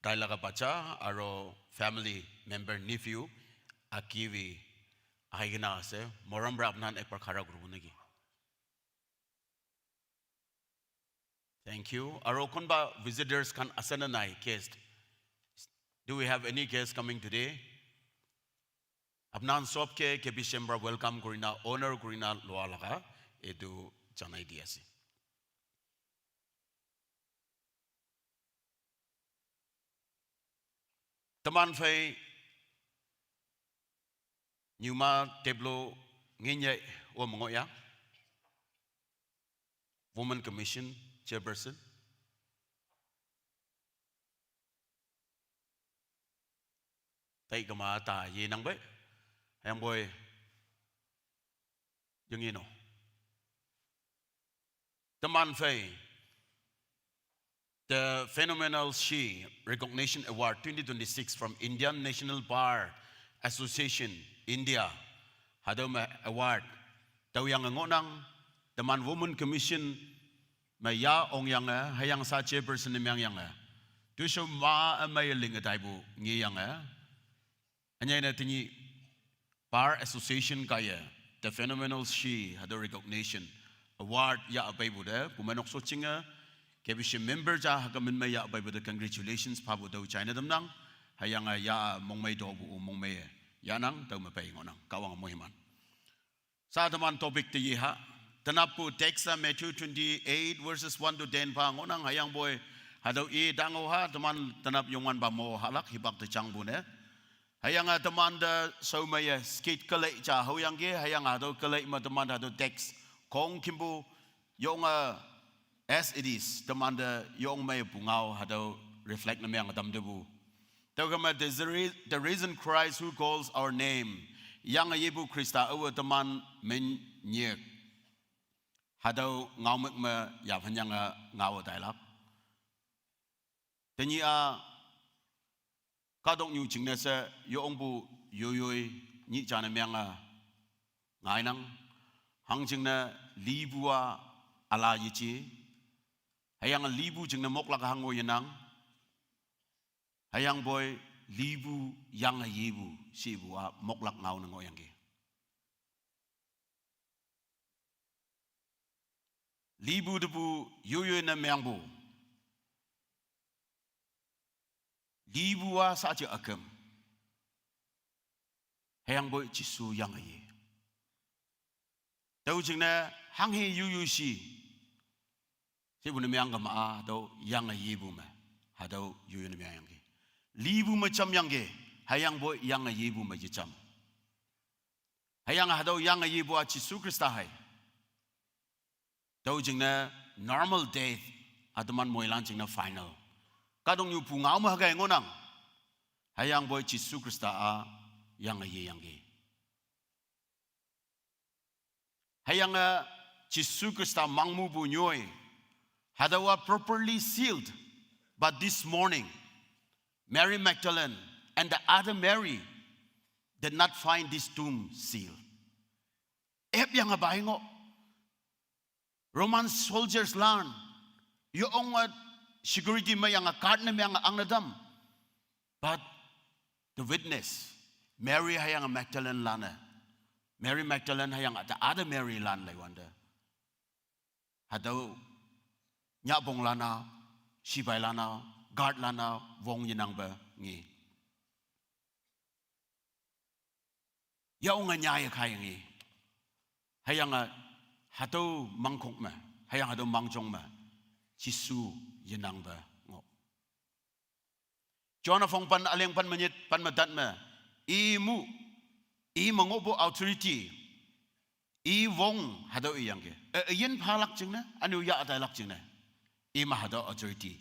tai laga bacha, aro family member, nephew, Akivi, ahikena ase, morom para apnan ekbar khara kuribo neki. Thank you. Aro konba visitors khan ase ne nai, guest? Do we have any guest coming today? Apnan sobke K B C M para welcome korina, honor korina loa laga, etu janai di ase. Teman phei nyuma table ngenye o mengoya. Women Commission Chairperson. Tai kema ta yenang bai. Hüyangpoi, yong ino. Teman phei, the Phenomenal She Recognition Award twenty twenty-six from Indian National Bar Association, India. Hatüo me award. Tüoyange ngohnang, teman Women Commission me ya ongyange, hüyang sa chairperson ne mengyange. Toishao ma ümei linge taipu ngeyange. Ünyei ne tenyih Bar Association kaiye, the Phenomenal She, hatüo recognition, award yah peipu te, pumeinok shotjinge, K B C member ja hüke min me yah peipu te, congratulations phapu tüo jaine tamnang, hüyange ya mongmei topu mongmei, yanang tüo me pei ngohnang, Kahwang moiman. Sa teman topic te yeha. Tenappu text-a Matthew twenty-eight verses one to ten pha ngohnang, hüyangpoi hatüo i dango ha, teman tenap Youngwanpa mo halak hipak te jangpu ne. Hüyange temante shaomeiye skit kelei ja haoyangki, hüyange hatüo kelei me temante hatüo text khongkümpu yonge as it is, temante yong meipu ngao hatüo reflect ne meng tamtepu. Tüokema the, the re-, the risen Christ who calls our name. Yange yepu Khrista aowe teman min nyik. Hatüo ngaomük me yaphanyange ngao tailak. Tenyih-a kahtoknyu jingne she yongpu yoiyoi nyih jane menge ngainang. Hangjingne lipu-a üla yeje. Hüyange lipu jingne moklak hango yenang. Hüyangpoi lipu yange yepu shepu-a moklak ngao ne ngohyangki. Lipu tepu yoiyoi ne mengpu. Lipu-a saji üküm. Hüyangpoi Jesu yange ye. Tüo jingne hanghe yoiyoi shi. Shepu ne meng kema-a, hatüo yange yepu me. Hatüo yoiyoi ne mengyangki. Lipu me jamyangki. Hüyangpoi yange yepu me yejam. Hüyange hatüo yange yepu-a Jesu Khrista hei. Tüo jingne normal death, a teman moilan jingne final. Kahtoknyu pungao me hüke ngohnang. Hüyangpoi Jesu Khrista-a yange yeyangki. Hüyange Jisu Krista mangmupu nyoi, hatüowa properly sealed. But this morning, Mary Magdalene and the other Mary did not find this tomb sealed. Ep yange bai ngoh. Roman soldiers lan, yo onge security me yange guard ne me yange angne tam. But the witness, Mary hüyange Magdalene lan-e, Mary Magdalene hüyange the other Mary lan leiwante, hatüo nyahpong lan-a, shipai lan-a, guard lan-a wong yenangpe nge. Ya onge nyaiye kaiye nge. Hüyange hatüo mangkok me, hüyange hatüo mangjong me, Jesu yenangpe ngoh. John üpong pen üleng pen me nyit pen me tat me, i mu, i me ngohpu authority, i wong hatüo iyangki. E, üyin phalak jingne, ünyu yah tailak jingne, i me hatüo authority.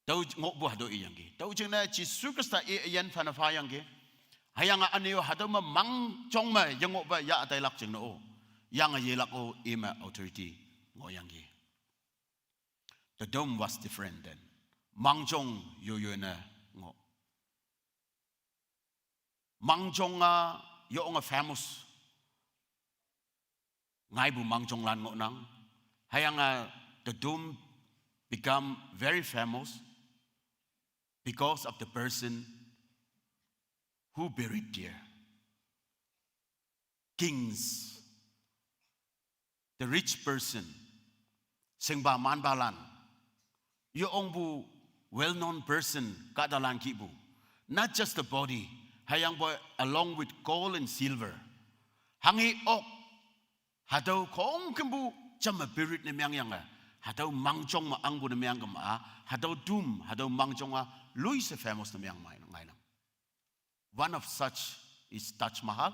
Tüo ngohpu hatüo iyangki. Tüo jingne Jesu Khrista i üyin phane phayangki. Hüyange ünyu hatüo me mangjong me yengohpe yah tailak jingne-o, yange yelak-o i me authority ngohyangki. The tomb was different then. Mangjong yoyoi ne ngoh. Mangjong-a yo onge famous ngaipu mangjonglan ngohnang. Hüyange the tomb become very famous because of the person who buried there. Kings, the rich person, shingpa manpalan, yo ongpu well-known person kahtalan kihpu. Not just the body, hüyangpoi along with gold and silver. Hanghe ok, hatüo khongkümpu jamme buried ne mengyange, hatüo mangjong me angpu ne mengkema-a, hatüo tomb, hatüo mangjong-a loishe famous ne meng mai ngainang. One of such is Taj Mahal.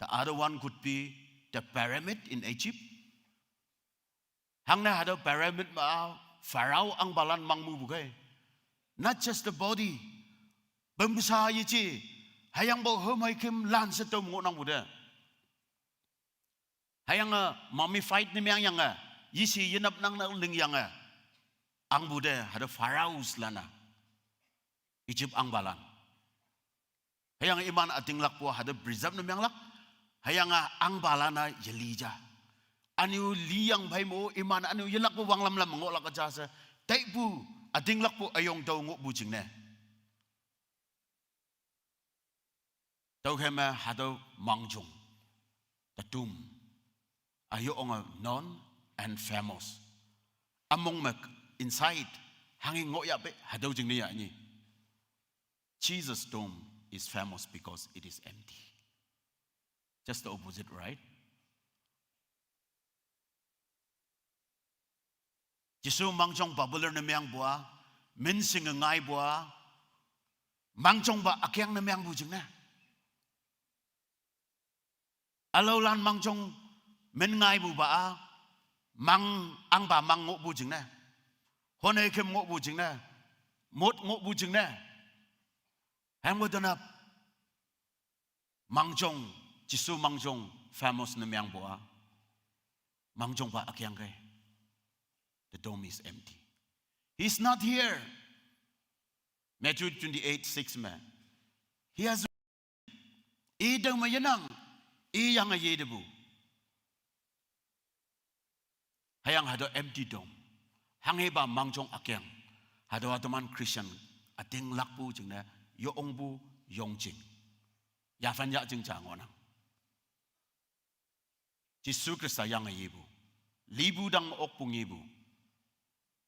The other one could be the pyramid in Egypt. Hangne hatüo pyramid me-a Pharaoh ahngpalan mangmupu kei. Not just the body. Pümsa yeje. Hüyangpoi hemei kemlan she tüo ngohnangpu te. Hüyange mummified ne mengyange, yeshi yenap nang ne lingyange, angpu te hatüo Pharaohs lan-a, Egypt ahngpalan. Hüyange iman ütinglakpu hatüo preserve ne menglak. Hüyange ahngpalan-a yeli ja. Ünyu liyang phei mo iman ünyu yelakpu wanglam lam ngohlak ja she. Taipu ütinglakpu üyong tüo ngohpu jingne. Tüokhei me hatüo mangjong, the tomb, a yo onge known and famous. Ümong me inside, hanghe ngohyahpe hatüo jingne ya nyi. Jesus' tomb is famous because it is empty. Just the opposite, right? Jesu mangjong popular ne mengpu-a, minshinge ngaipu-a, mangjongpa ükeng ne mengpu jingne. Ülaolan mangjong min ngaipupa-a, mang ahngpa mang ngohpu jingne, hone kem ngohpu jingne, mot ngohpu jingne, hangpo tenap mangjong, Jesu mangjong famous ne mengpu-a, mangjongpa ükeng kei. The tomb is empty. He's not here. Matthew twenty-eight six me, he has, i tao me yenang, i yange yetepu. Hüyange hatüo empty tomb, hanghepa mangjong ükeng, hatüowa teman Christian ütinglakpu jingne yo ongpu yongjing, yaphan yahjing ja ngohnang. Jesu Khrista yange yepu, lipu dang okpu ngepu,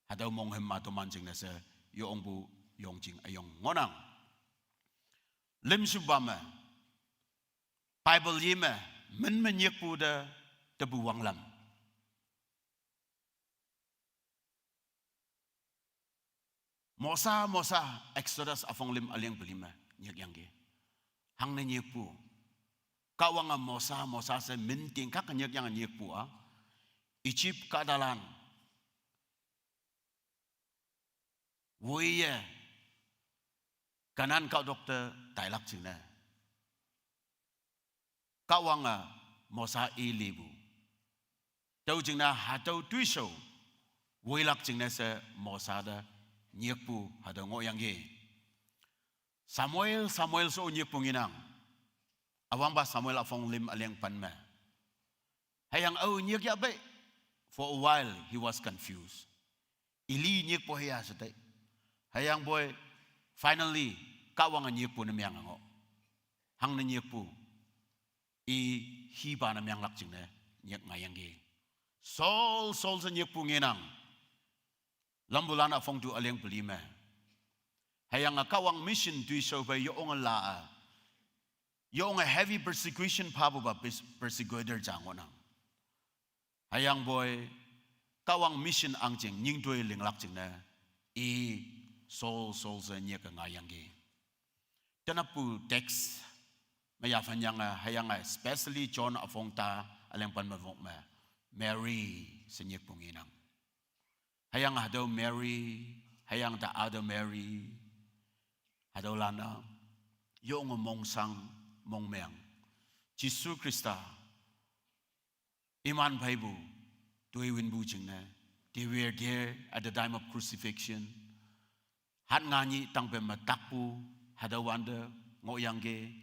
hatüo monghüm ma toman jingne she yo ongpu yongjing üyong ngohnang. Lümshupa me, Bible yi me, min me nyikpu te, tepu wanglam. Mosa, Mosa, Exodus üpong lüm üleng peli me nyikyangki. Hangne nyikpu, Kahwange Mosa, Mosa she min tingkak nyikyange nyikpu-a, Egypt kahtalan woiye Kanan kahtok te tailak jingne, Kahwange Mosa i lipu, Tüo jingne hatüo toishao woilak jingne she Mosa te nyikpu hatüo ngohyangki. Samuel, Samuel she-o nyikpu ngenang. Üwangpa Samuel üpong lüm üleng pen me. Hüyange ao nyik yahpei. For a while, he was confused. Eli nyikpu hüya she tei. Hüyangpoi, finally, Kahwange nyikpu ne meang ngoh. Hangne nyikpu. I hipa ne meanglak jingne nyik ngaiyangki. Saul, Saul she nyikpu ngenang. Lampulan üpong tu üleng peli me. Hüyange Kahwang mission toishao phei yonge la-a. Yonge heavy persecution phapupa pers-, persecutor ja ngohnang. Hüyangpoi, Kahwang mission ahngching nyingtoi linglak jingne, i Saul, Saul she nyike ngaiyangki. Tenapu text me yaphanyange, hüyange especially John üpong ta üleng pen me wok me, Mary she nyikpu ngenang. Hüyange hatüo Mary, hüyange the other Mary, hatüolan-a yonge mongsang mongmeng. Jesu Khrista iman pheipu, toi winpu jingne. They were there at the time of crucifixion. Hat nga nyih tangpe me takpu, hatüo wante ngohyangki.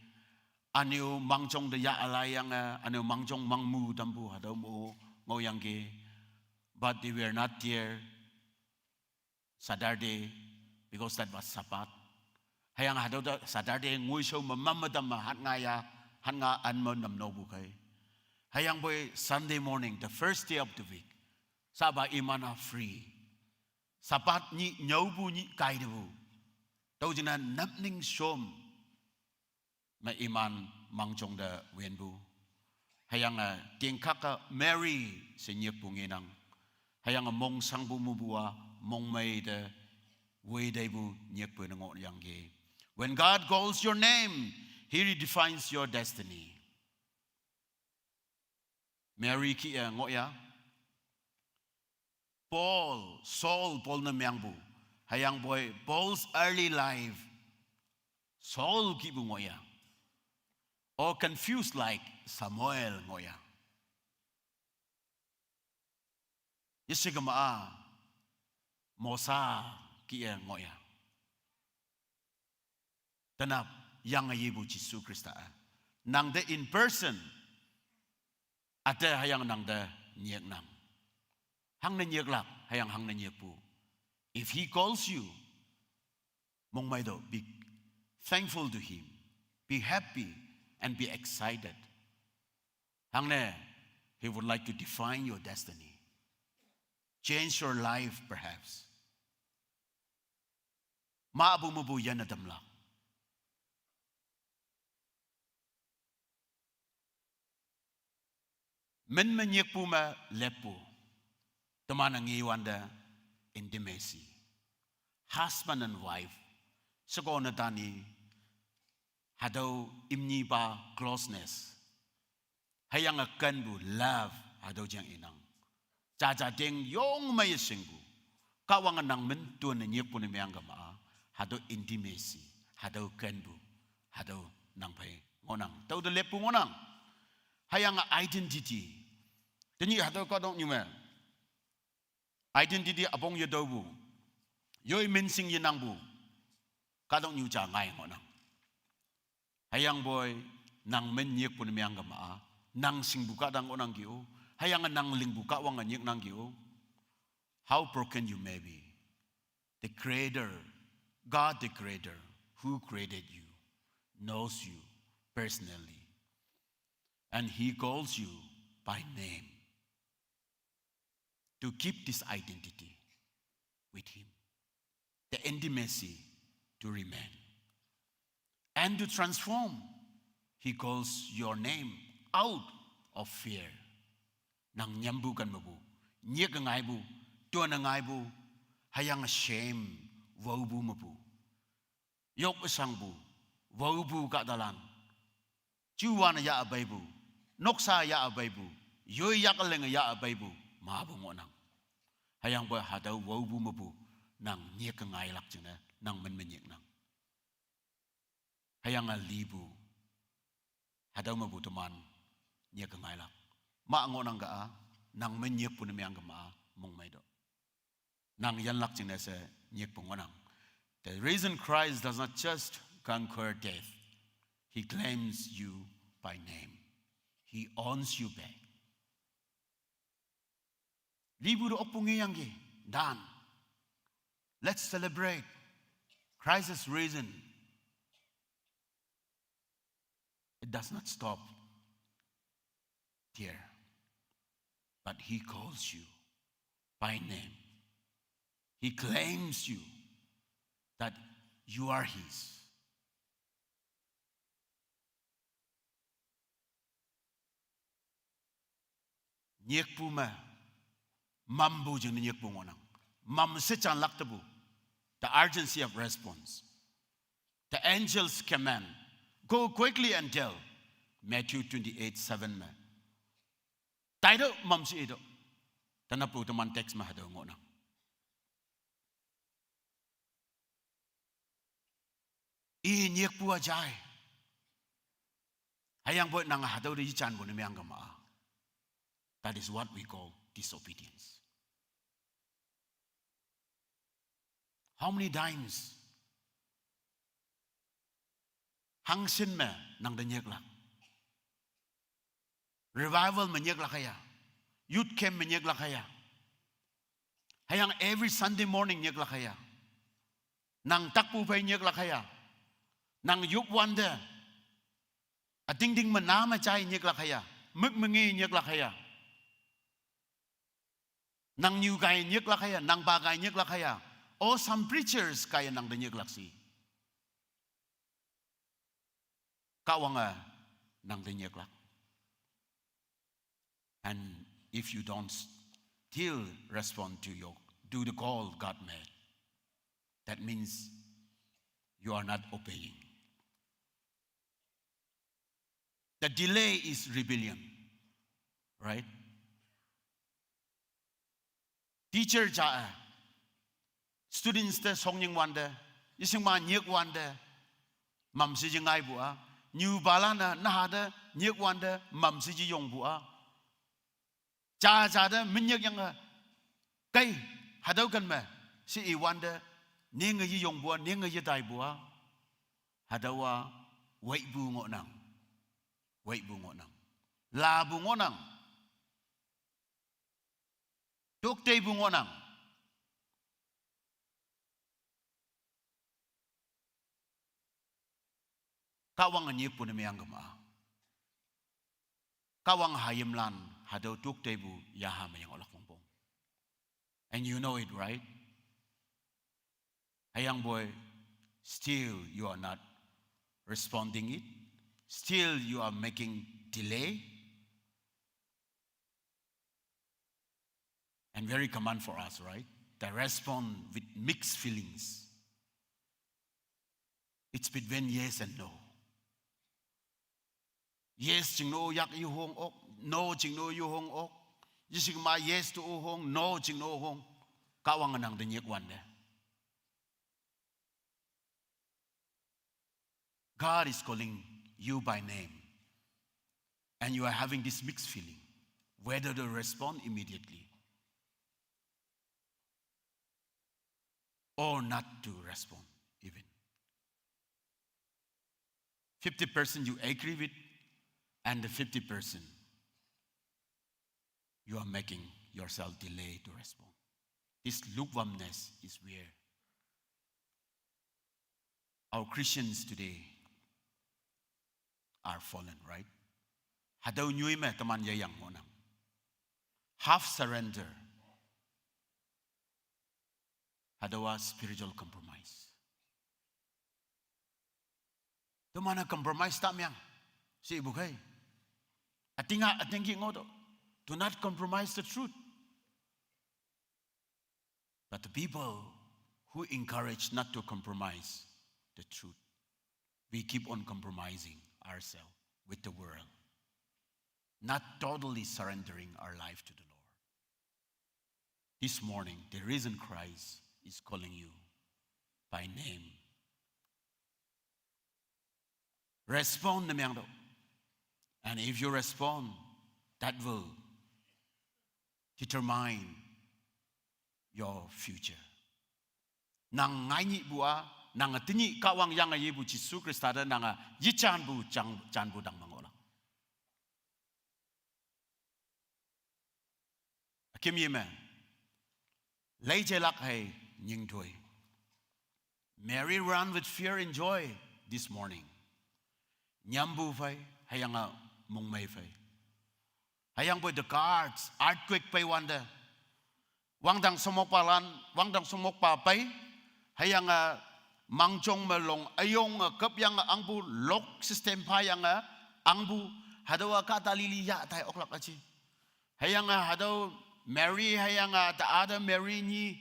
Ünyu mangjong te yah ülaiyange, ünyu mangjong mangmu tampu, hatüo mo ngohyangki. But they were not there Saturday, because that was Sabbath. Hüyange hatüo te Saturday ngoishao me mam me tam me hat nga ya, hat nga an me namnopu khei. Hüyangpoi Sunday morning, the first day of the week, sapa iman-a free. Sabbath nyih nyüopu nyih kaitepu. Tüo jingne napning shom me iman mangjong te winpu. Hüyange tingkak-a Mary she nyikpu ngenang. Hüyange mongsangpu mepu-a mongmei te witeipu nyikpu ne ngohyangki. When God calls your name, He redefines your destiny. Mary kih-e ngohya. Paul, Saul, Paul ne meangpu. Hüyangpoi, Paul's early life, Saul kihpu ngohya. Or confused like Samuel ngohya. Yeshe kema-a, Mosa kih-e ngohya. Tenap yange yepu Jesu Khrista-a, nang te in person üte hüyange nang te nyiknang. Hangne nyiklak, hüyange hangne nyikpu. If He calls you, mongmei to, be thankful to Him. Be happy and be excited. Hangne, He would like to define your destiny. Change your life, perhaps. Mapu mepu yanne tamlak. Min me nyikpu me leppu. Teman-e ngewante intimacy. Husband and wife. Sheko ne tani. Hatüo imnyipa closeness. Hüyange kenpu love hatüo jang inang. Jaja ting yong mei shingpu. Kahwange nang min tone nyikpu ne meang kema-a. Hatüo intimacy, hatüo kenpu, hatüo nang phei ngohnang. Tüote leppu ngohnang. Hüyange identity. Tenyih hatüo kahtoknyu me identity üpong yetaopu. Yoi minshing yenangpu. Kahtoknyu ja ngai ngohnang. Hüyangpoi, nang min nyikpu ne meang kema-a, nang shingpu kahtang ngohnangki-o, hüyange nang lingpu Kahwange nyiknangki-o. How broken you may be, the Creator, God the Creator, who created you, knows you personally. And He calls you by name to keep this identity with Him, the intimacy to remain, and to transform. He calls your name out of fear. Nang nyampu ken mepu, nyik ngaipu, tone ngaipu, hüyange shame, waopu mepu. Yok shangpu, waopu kahtalan. Juwan ya peipu, noksa ya peipu, yoi yak leng ya peipu, mapu ngohnang. Hüyangpoi hatüo waopu mepu, nang nyik ngailak jingne, nang min me nyiknang. Hüyange lipu, hatüo mepu teman, nyik ngailak. Ma ngohnang ka-a, Nang me nyikpu ne meng kema-a mongmei do. Nang yanlak jingne she nyikpu ngohnang. The risen Christ does not just conquer death. He claims you by name. He owns you back. Lipu te okpu ngeyangki, done. Let's celebrate. Christ is risen. It does not stop there, but he calls you by name. He claims you that you are his. Nyikpu me, mampu jingne nyikpu ngohnang. Mam she janlak tepu. The urgency of response. The angel's command. Go quickly and tell. Matthew twenty-eight seven me. Taitüoh mamshe itüoh. Tenapo teman text me hatüo ngohnang. I nyikpu-a jai. Hüyangpoi nang hatüo te yejanpu ne meng kema-a. That is what we call disobedience. How many times hangshin me nang te nyiklak? Revival me nyiklak haya. Youth camp me nyiklak haya. Hüyange every Sunday morning nyiklak haya. Nang takpu phei nyiklak haya. Nang yopwante, ütingting me na me jai nyiklak haya. Mük me nge nyiklak haya. Nang nyu kai nyiklak haya, nang pa kai nyiklak haya. Or some preachers kaiye nang te nyiklak shi. Kahwange nang te nyiklak. And if you don't still respond to your, to the call God made, that means you are not obeying. The delay is rebellion, right? Teacher ja-e, students te shongnying wante, yeshingma nyik wante, mamshe je ngaipu-a, nyupalan-e naha te nyik wante, mamshe je yongpu-a. Ja ja te minyik yange, kei, hatüo ken me, she iwante, ninge yeyongpu-a, ninge yetaipu-a. Hatüowa, weipu ngohnang. Weipu ngohnang. Lapu ngohnang. Tokteipu ngohnang. Kahwange nyikpu ne meng kema-a. Kahwang hayimlan hatüo tokteipu yaha me yang olak pongpong. And you know it, right? Hüyangpoi, still you are not responding it. Still you are making delay. And very common for us, right? They respond with mixed feelings. It's between yes and no. Yes jingne yak yehong ok, no jingne yehong ok. Yeshingma yes te-o hong, no jingne hong. Kahwange nang te nyik wante. God is calling you by name. And you are having this mixed feeling, whether to respond immediately or not to respond even. Fifty percent you agree with, and the fifty percent you are making yourself delay to respond. This lukewarmness is where our Christians today are fallen, right? Hatüo nyoi me teman yeyang ngohnang. Half surrender. Hatüowa spiritual compromise. Teman-e compromise ta meang. Shepu khei. Ütinga, ütingki ngoh to. Do not compromise the truth. But the people who encourage not to compromise the truth, we keep on compromising ourselves with the world, not totally surrendering our life to the Lord. This morning, the risen Christ is calling you by name. Respond ne meang to. And if you respond, that will determine your future. Nang ngai nyih bu a, nang a tenyih Kahwang yang a ye bu Jesu Khrista te nang a yichan bu chang, chan bu dang ma ngoh lak. Akim ye me. Lei je lak hei nying doi. Mary ran with fear and joy this morning. Nyam bu fai, hüyange mongmei fai. Hüyangpoi the guards, earthquake pei wante. Wangdang somokpa lan, wangdang somokpa pei. Hüyange mangjong me long, üyong, eh, kap yange angpu lock system pha yange angpu. Hatüowa kahta lili yah tai oklak aji. Hüyange hatüo Mary, hüyange the other Mary nyi.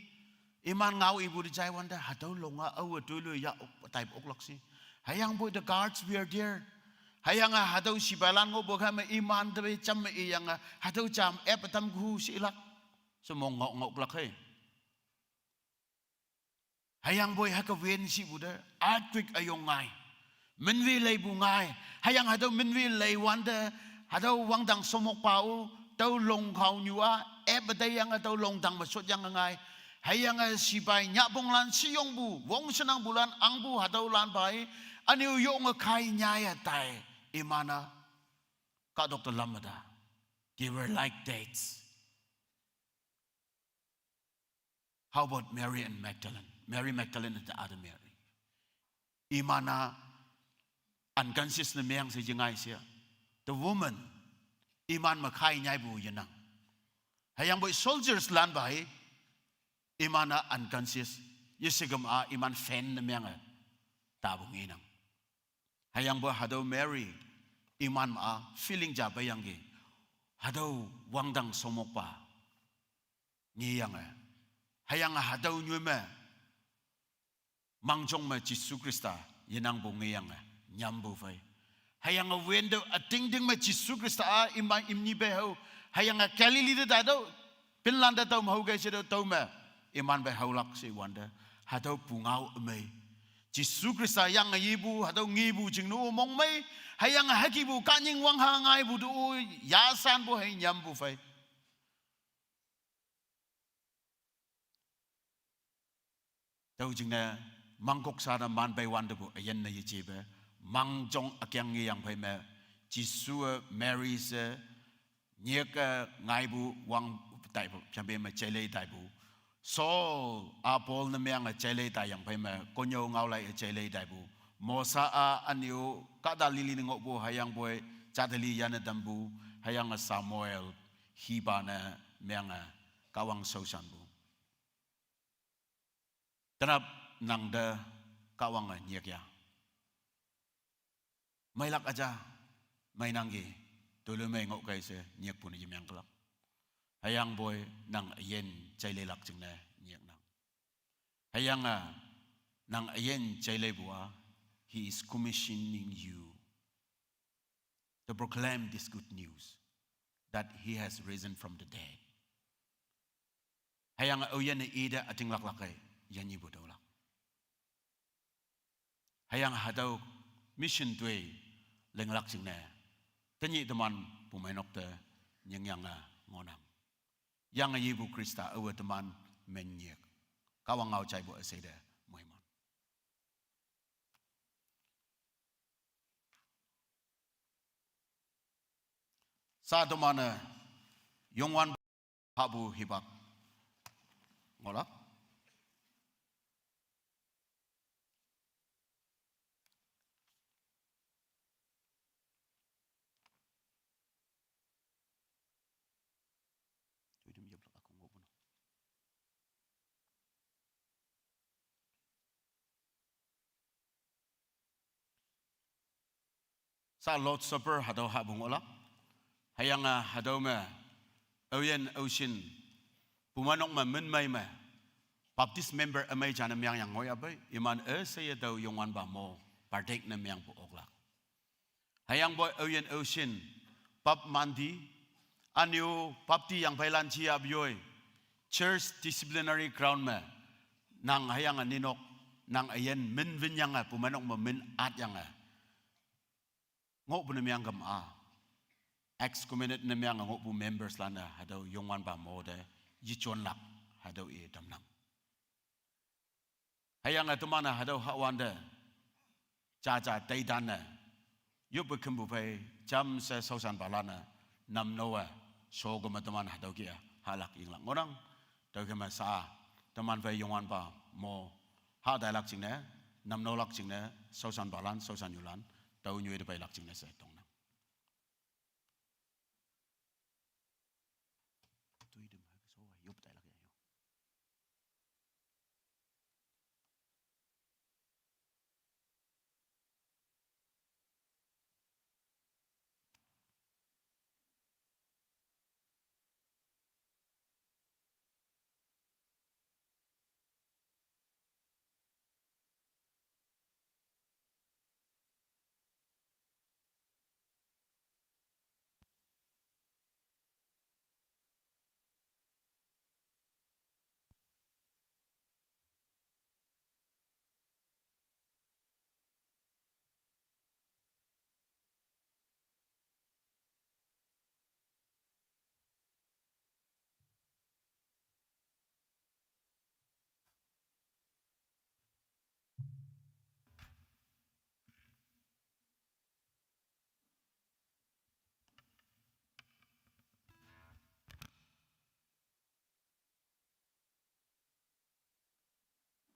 Iman ngao ipu te jai wante, hatüo longa aowe toiloi yah ok, tai oklak shi. Hüyangpoi the guards were there. Hüyange hatüo sipailan ngohpu kha me iman te jam me iyange, hatüo jam ep tam ku shi lak. She mong ngoh ngoh lak hei. Hüyangpoi hüke wen shipu te, earthquake üyong ngai. Minwe leipu ngai. Hüyange hatüo minwe lei wante, hatüo wangdang somokpa-o, tüo long khao nyu a, ep te yange tüo long dang me shot yange ngai. Hüyange sipai nyahponglan shiyongpu, wong shenangpulan angpu hatüolan pai, üne-o yonge khai nyaiye tai, iman-a, kahtok te lam me ta. They were like dead. How about Mary and Magdalene? Mary Magdalene and the other Mary. Iman-a unconscious ne meng she yengai she. The woman, iman me khai nyaipu yenang. Hüyangpoi soldiers lan pai, iman-a unconscious. Yeshigem a iman fan ne menge tapu ngenang. Hüyangpoi hatüo Mary, iman ma feeling ja peiyangki. Hatüo wangdang somokpa ngeyange. Hüyange hatüo nyoi me, mangjong me Jesu Khrista yenangpu ngeyange, nyampu phei. Hüyange wente ütingting me Jesu Khrista-a iman imni pei hao. Hüyange Galilee te taitüoh, pinlan te tüo me hao kei she tüo, tüo me iman pei haolak she wante. Hatüo pungao ümei. Jesu Khrista yange yepu, hatüo ngepu jingne-o mongmei. Hüyange hükepu kahnying wangha ngaipu te-o, yashanpu hei nyampu phei. Tüo jingne mangkok sha te man pei wantepu üyin ne yejepe, mangjong ükeng ngeyang phei me, Jesu-e Mary she, nyik-e ngaipu wang taipu, jampe me jeilei taipu. Saul-a Paul ne meange jeilei taiyang phei me, konnyüo ngaolai-e jeilei taipu. Mosa-a üne-o kahta lili ne ngohpu hüyangpoi, jateli yanne tampu, hüyange Samuel, hipa ne meange, Kahwang shaoshanpu. Tenap nang te Kahwange nyik ya. Meilak üja, meinangki, toloimei ngoh kei she nyikpu ne yemeang kelak. Hüyangpoi nang üyin jaileilak jingne nyiknang. Hüyange nang üyin jaileipu-a, he is commissioning you to proclaim this good news that he has risen from the dead. Hüyange aoyinne ite ütinglaklak-e, yanyipu tüolak. Hüyange hatüo mission toi linglak jingne, tenyih teman pumeinok te nyingyange ngohnang. Yange yepu Khrista aowe teman men nyik. Kahwang ngao jaipu üshei te moiman. Sa teman-e Youngwanpa hahpu hipak ngohlak. Sa Lord's Supper hatüo hahpu ngohlak. Hüyange hatüo me, aoyin aoshin, pumeinok me minmei me, Baptist member ümei jane meang yang ngohyahpei, iman üsheiye tüo Youngwanpa mo, partake ne meangpu oklak. Hüyangpoi aoyin aoshin, pap manti, üne-o bapti yangpheilan jiyahpu yoi, church disciplinary ground me, nang hüyange ninok, nang üyin min winyange, pumeinok me min atyange ngohpu ne meangkam-a. excommunicate ne meng ngohpu members lan-e hatüo Youngwanpa mo te yejonlak, hatüo i tamnang. Hüyange teman-e hatüo hahwante, jaja teitan-e, yoppe kümpu phei jamshe shaoshanpalan-e, namno-e, shokeme teman hatüo kih-e hahlak yinglak ngohnang. Tüokheme sha, teman phei Youngwanpa mo hah tailak jingne, namnolak jingne, shaoshanpalan, shaoshannyulan, tüo nyoi te peilak jingne she tongnang. Toitem hake sho-a yop tailak ya yo.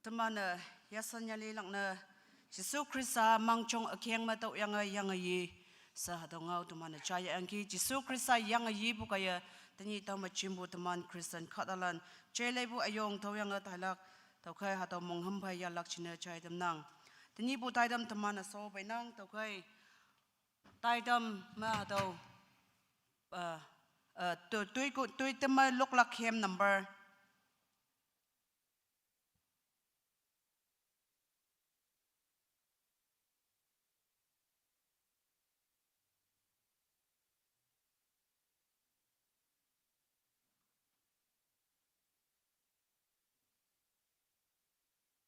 Teman-e yasanyalilak ne, Jesu Khrista mangjong ükeng me tüoyange yange yi. She hatüo ngao teman-e jayangki, Jesu Khrista yange yipu kaiye, tenyih tao me jimpu teman Christian kahtalan, jeileipu üyong tüoyange tailak, tüokhei hatüo monghüm phei yahlak jingne jai tamnang. Tenyihpu taitam teman-e sho peinang, tüokhei taitam me hatüo, eh, eh, toi, toi ko, toitam me loklak hem number.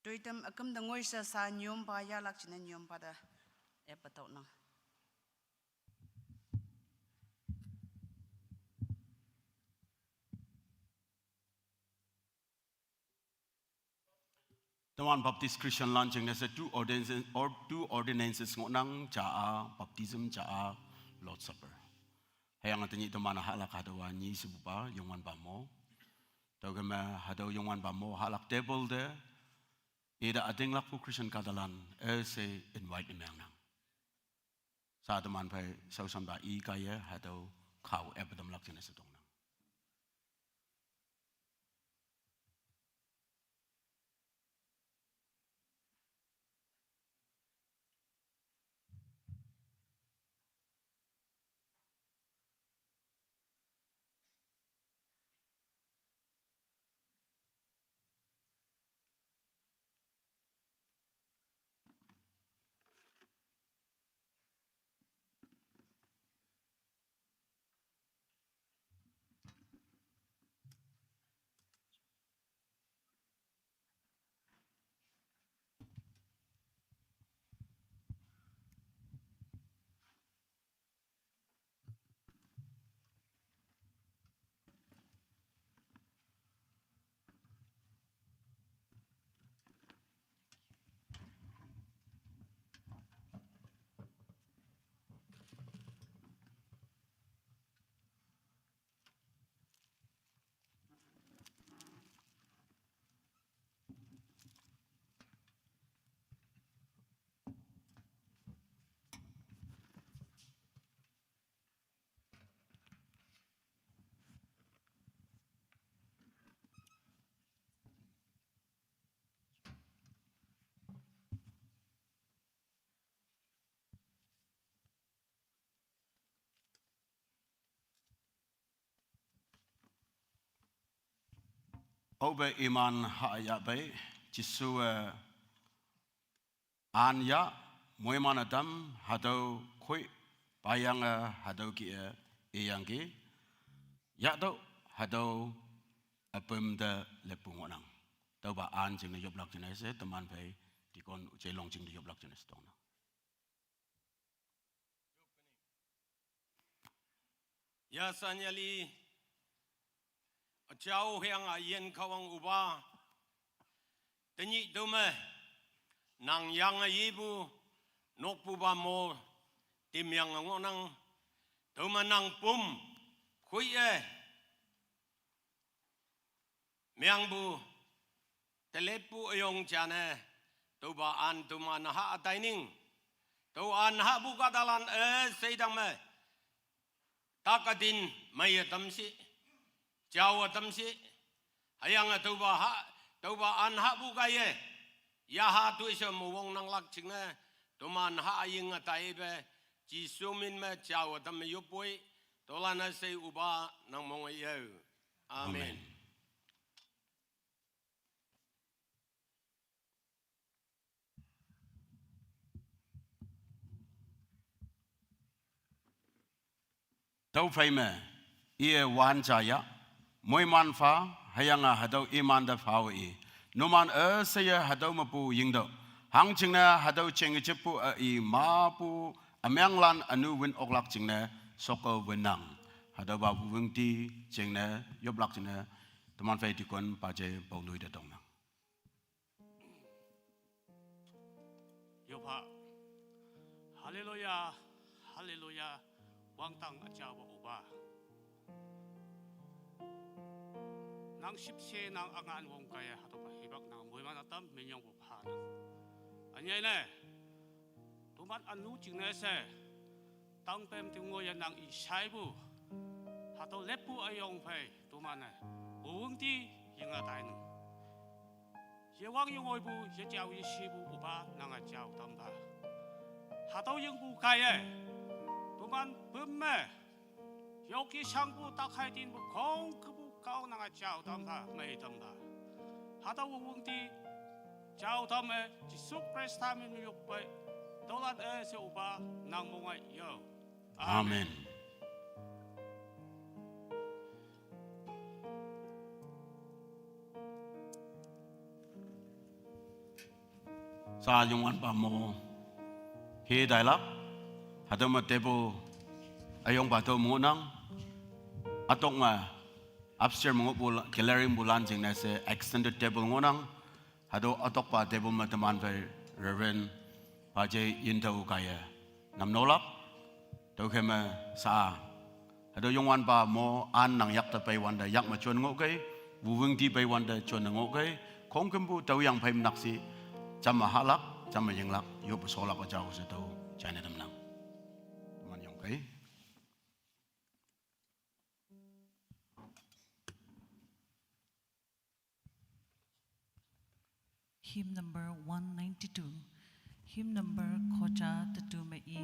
Toitam üküm te ngoi she sha nyompa yahlak jingne nyompa te eppe tüonang. Teman Baptist Christian lan jingne she two ordinances, or two ordinances ngohnang, ja-a baptism, ja-a Lord's Supper. Hüyange tenyih teman hahlak hatüowa nyi shepupa Youngwanpa mo. Tüokheme hatüo Youngwanpa mo hahlak table te, ite ütinglakpu Christian kahtalan üshe invite ne mengnang. Sha teman phei shaoshanpa i kaiye hatüo khao eppe tamlak jingne she tongnang. Aope iman hayahpei, Jesuwe an yah, moiman ütam, hatüo khoi, payange hatüo kih-e, iyangki, yahtüoh, hatüo üpüm te leppu ngohnang. Tüopa an jingne yoplak jingne she, teman phei, deacon Jelong jingne yoplak jingne she tongnang. Yasan yali, achau hiang a yin kawang uba, tanyi dome, nang yang a yibu, nokpu ba mo, tim yang a ngonang, dome nang pum, kui e, miangbu, telepu ayong jane, toba an tuma naha ataining, to an ha bu kadalan e seidang me, takadin mai atam si, jau atam si, hayang a toba ha, toba an ha bu kaye, yaha tuise mawong nang lak jingne, toman ha aying atai be, Jisu min me jau atam me yopoi, tolana sei uba nang mong ayo. Amen. Amen. Tüophei me, iye wan jaya, moiman pha, hüyange hatüo imante phawe i. Numan üsheiye hatüo mepu yingtüoh. Hangjingne hatüo jengjepu a i mapu, ümenglan ünu wün oklak jingne, soke wünnang. Hatüopa wüngti jingne, yoplak jingne, teman phei dikon paje paonoi te tongnang. Yopha. Haleluya, haleluya, wangdang üjaopa Üpa. Nang shüpshe nang üngan wong kaiye hatüopa hipak nang moiman ütam minyongpu phanang. Ünyei ne, toman ünu jingne she, tangpem tingwoiye nang i shaipu, hatüo leppu üyong phei, toman-e, wüngti yinge tainang. Yewang yengoipu, yejao yeshipu Üpa nange jao tampha. Hatüo yingpu kaiye, toman püm me, yoki shangpu takhai tinpu khongkümpu kao nange jao tampha, mei tampha. Hatüo wüngti, jao tamme, Jesu Khrista min me yoppei, tüolan üshei Üpa nang mong ai yo. Amen. Amen. Sa Youngwanpa mo, he tailak, hatüo me table, üyongpa tüo me ngohnang, ütok me, upstairs me ngohpu la-, gallery mepu lan jingne she extended table ngohnang, hatüo ütokpa table me teman phei Reverend Paje Yintao kaiye, namnolak, tüokhei me sa Hatüo Youngwanpa mo an nang yakte peiwante yak me jon ngohkei, wuwüngti peiwante jonne ngohkei, khongkümpu tüoyang phei mnak shi, jamme hahlak, jamme yinglak, yoppu sholak üjao she tüo jaine tamnang. Teman yongkei. Hymn number one ninety-two. Hymn number khoja tetu me i.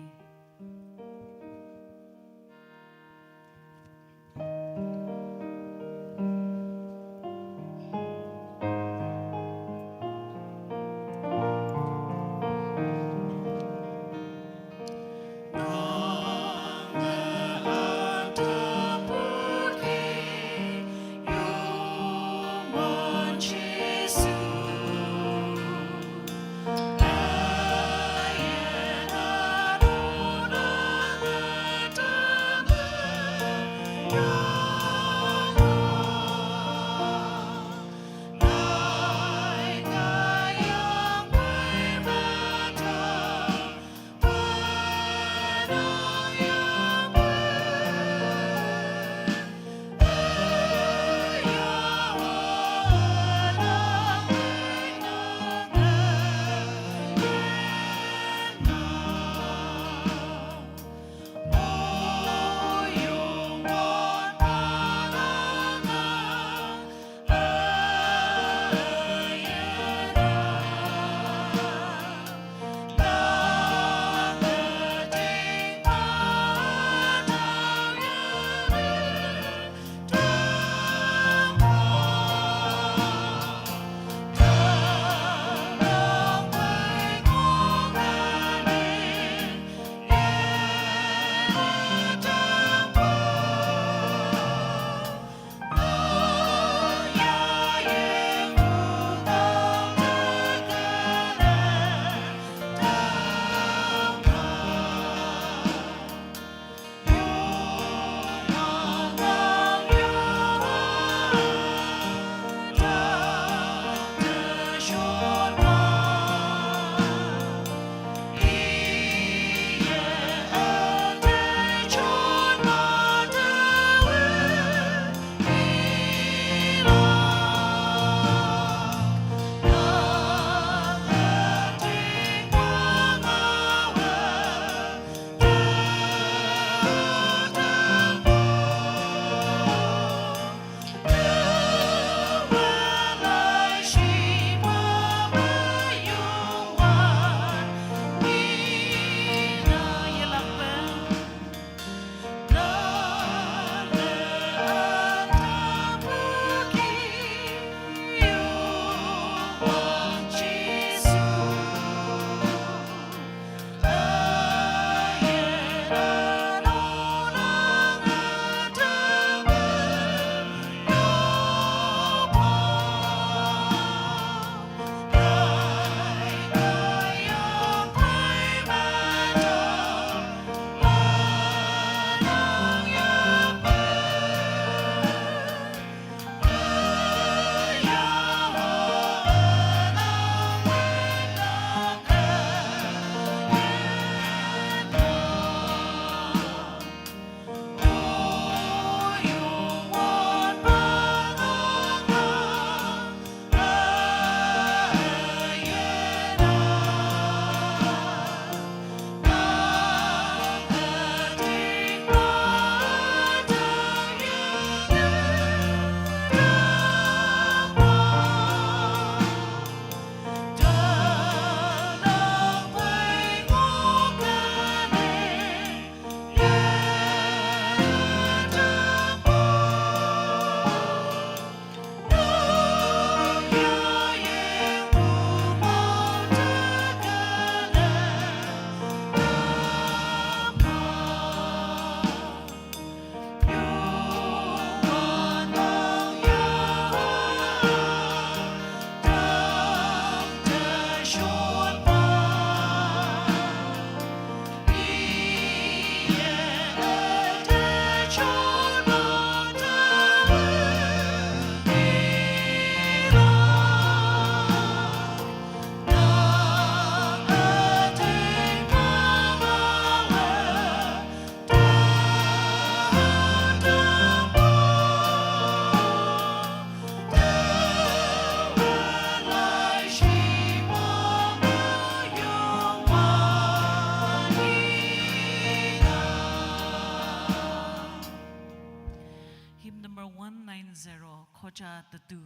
Khoja tatu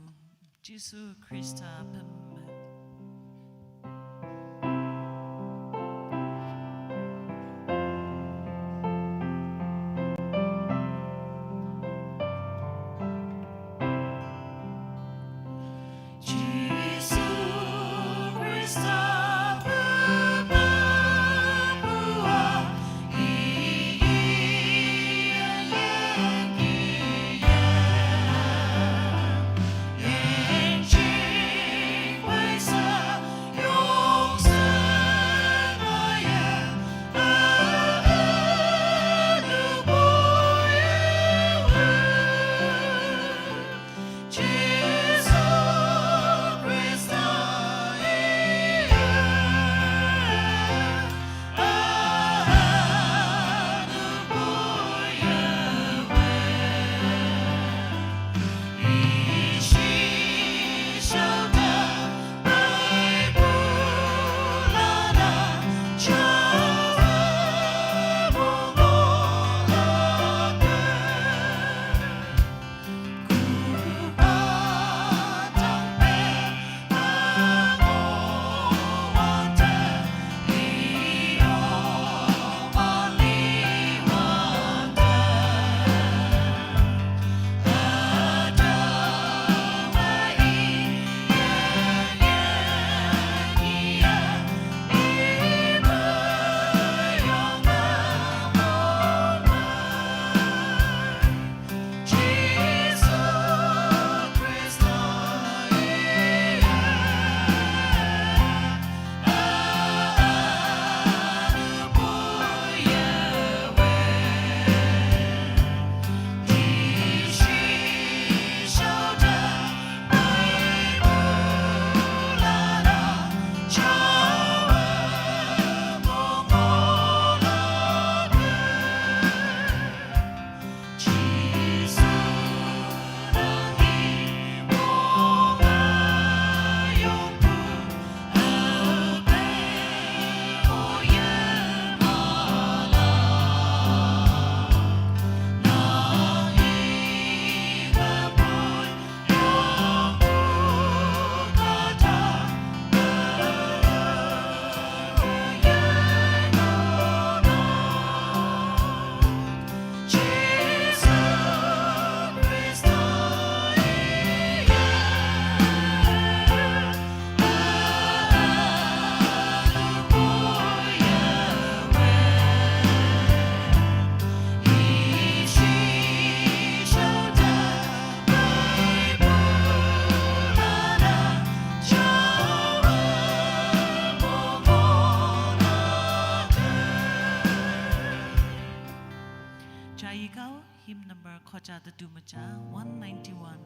Jisu Krista pim. Jisu Krista pepapua. Jai kau, hymn number khoja tatu maja, one ninety-one.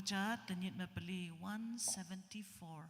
Cha Tenyit Mapeli one seventy-four.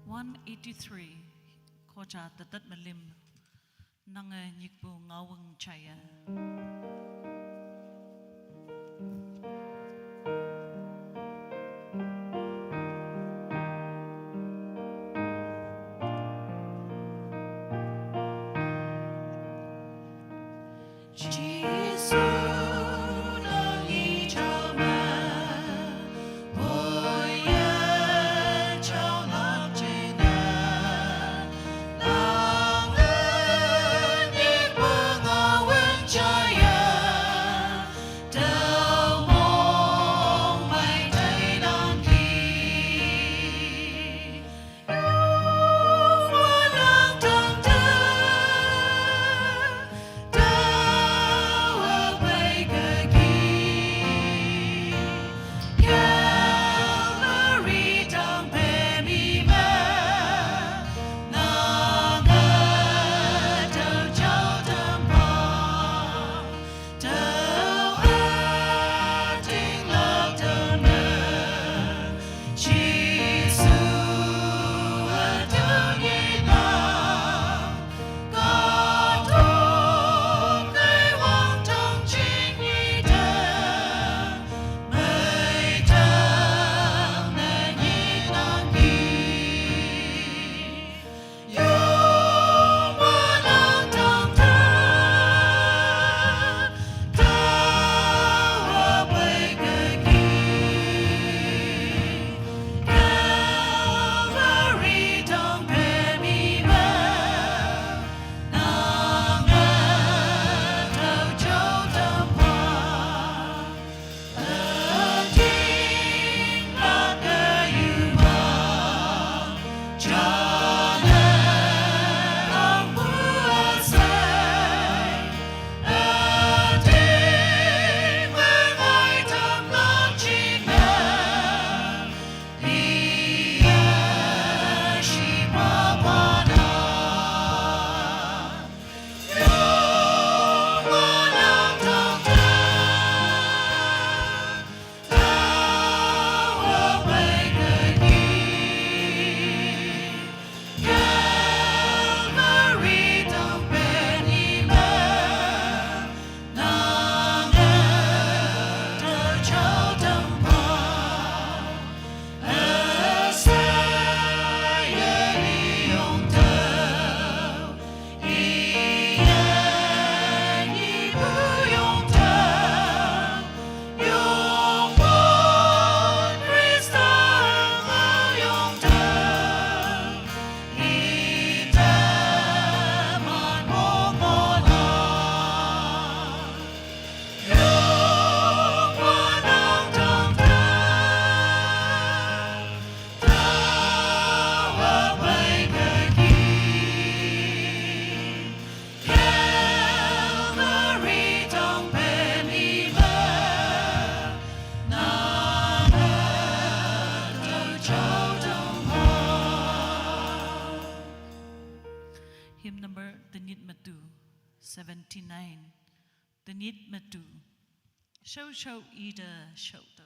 One eighty-three. Khocha tetet melim. Nang, eh, nyikpu ngawang chaya. Hymn number tenyit metu, seventy-nine. Tenyit metu. Shau shau ida shau tau.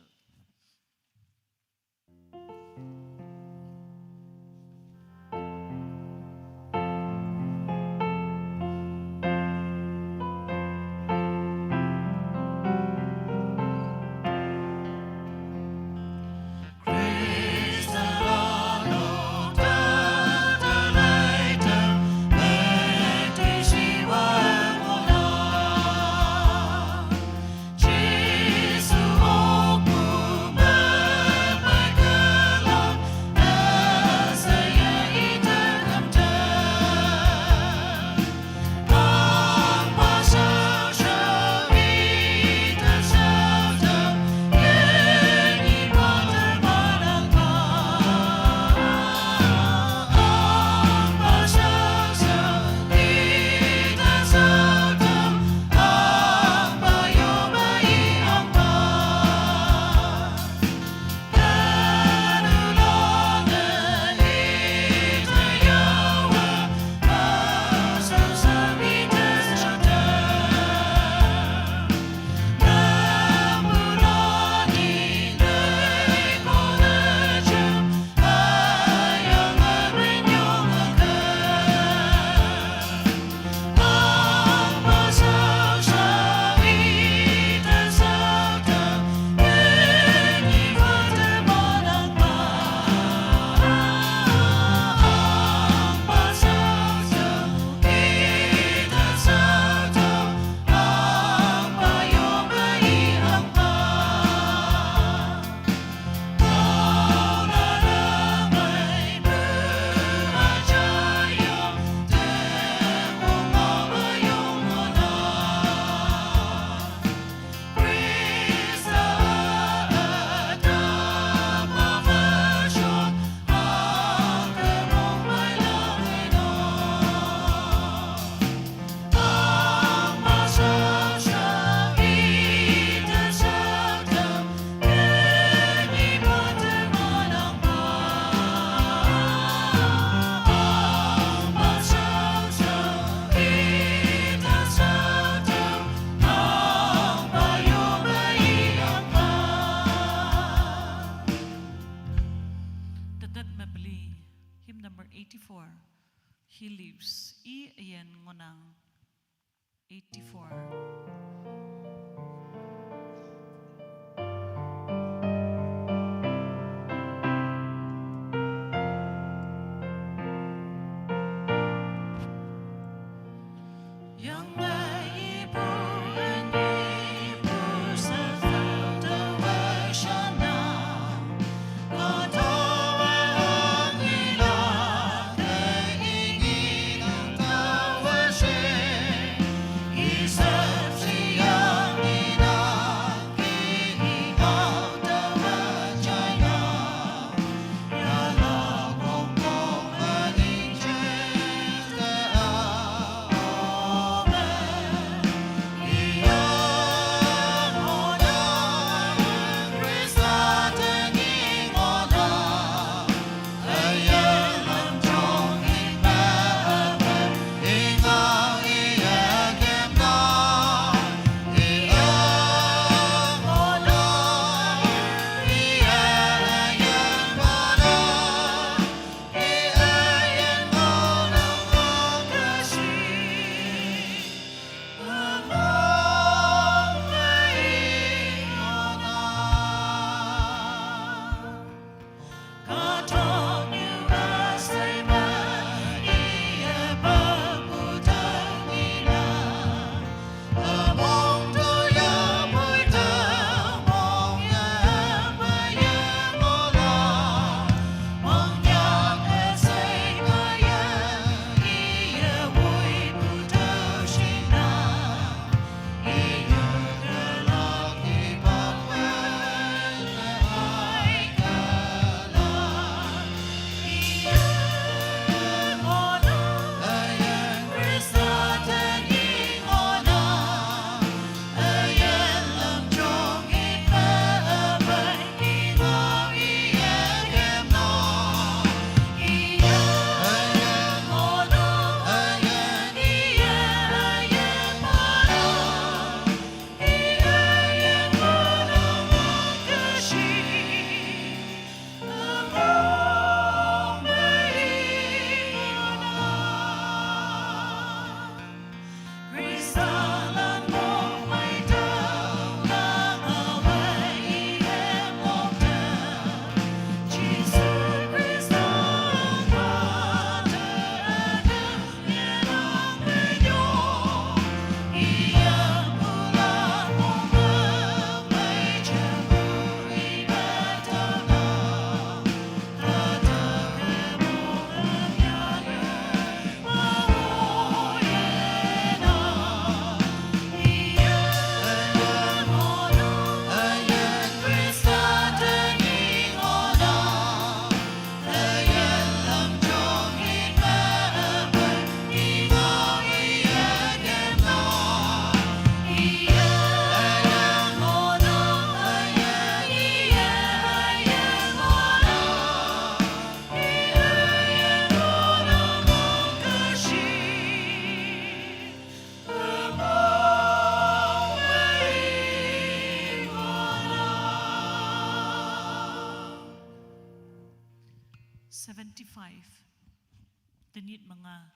Tetet mepeli, hymn number eighty-four. He lives. I ayen ngonang. Eighty-four. seventy-five. Tenyit manga.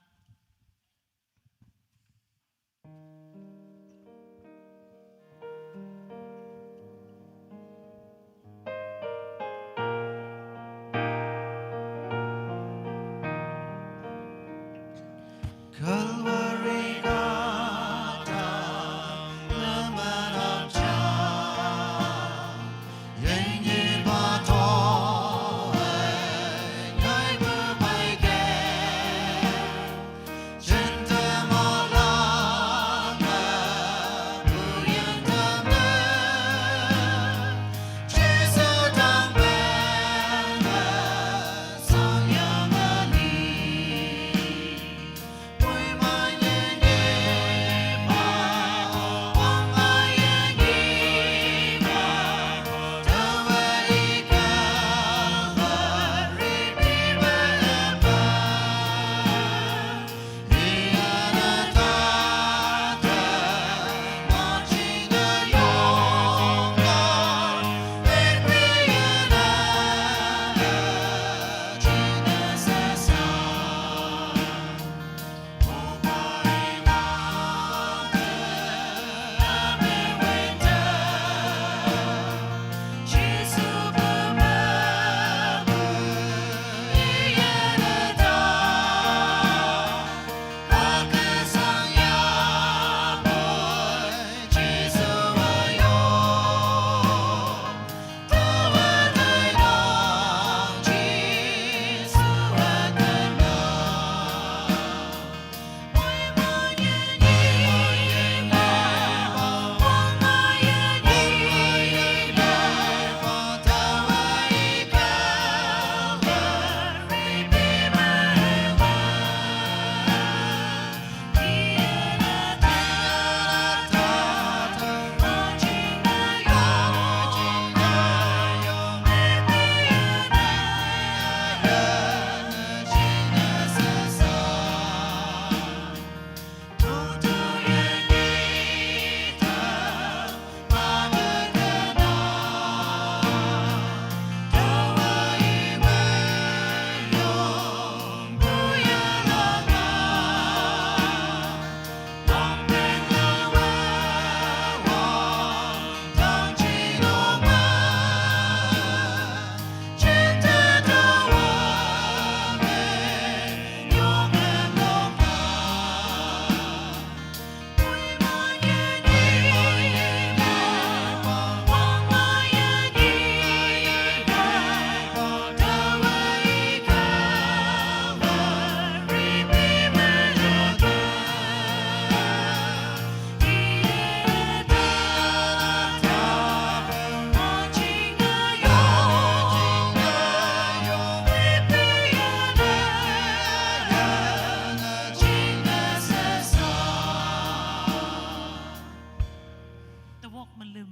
Tawok Malim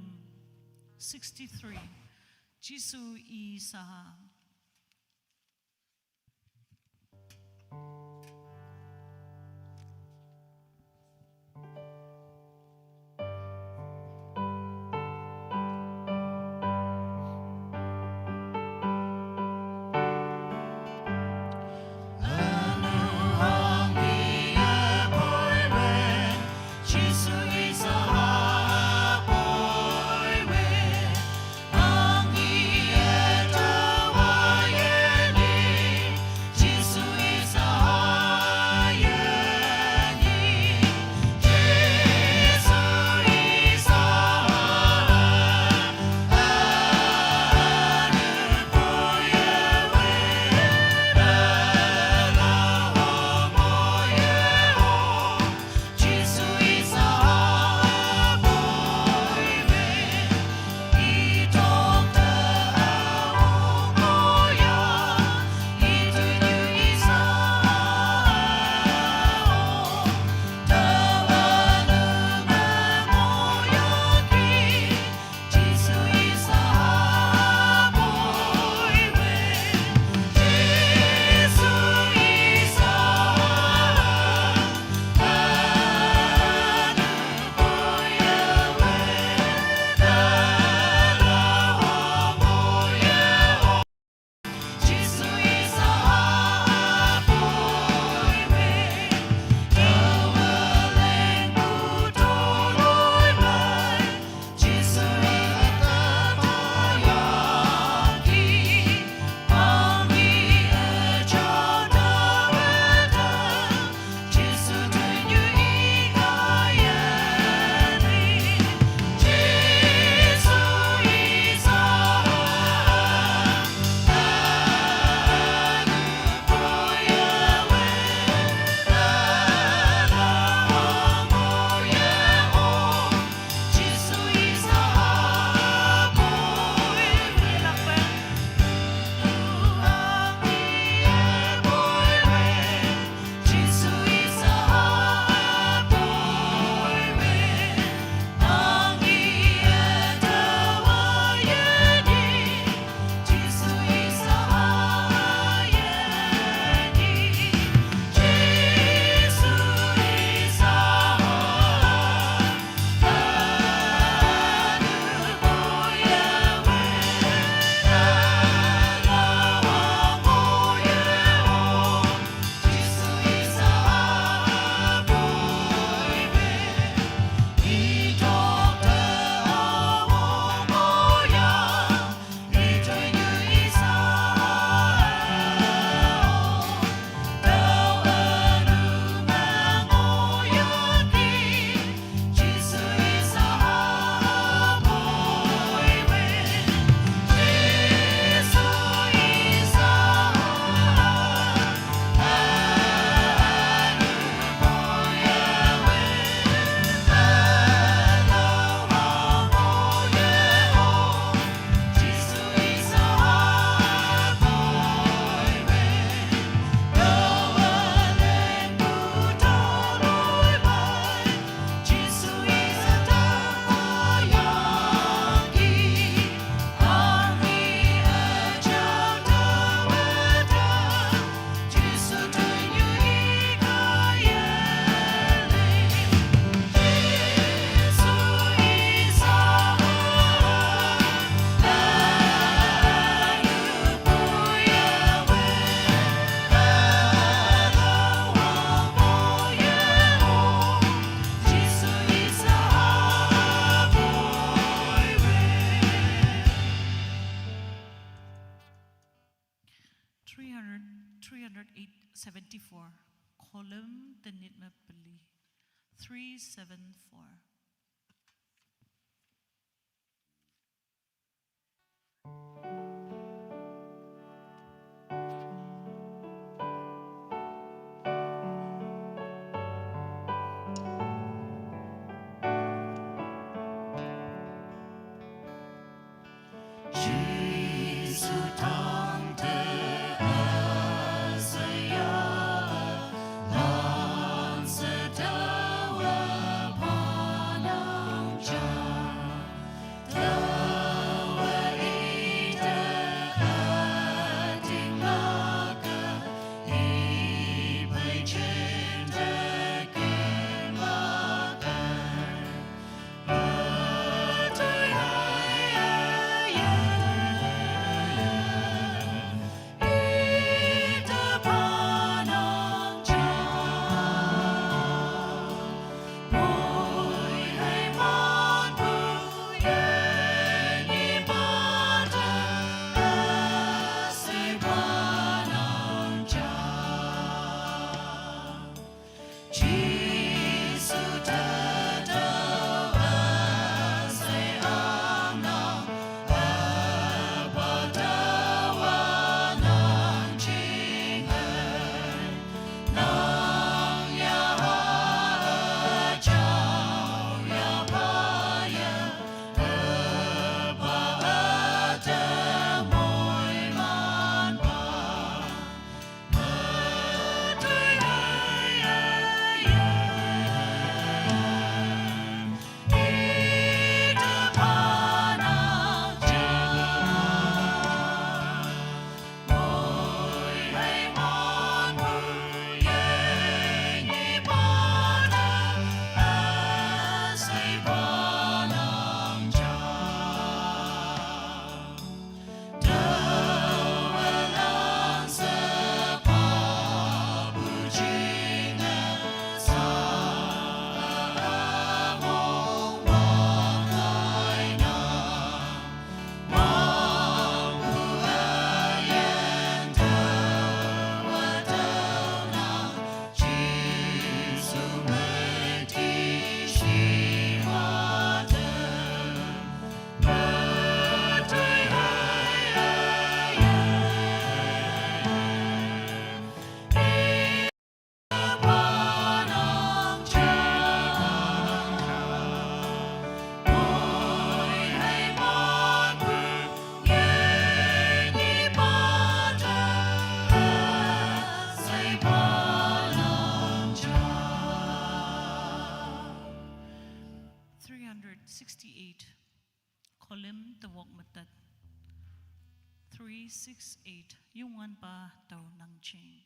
sixty-three. Jisu i saha. Column the Nitmapali, three seven four. Three hundred sixty-eight. Column the Wokmatat. Three six eight. Yungwanpa Tau Nangching.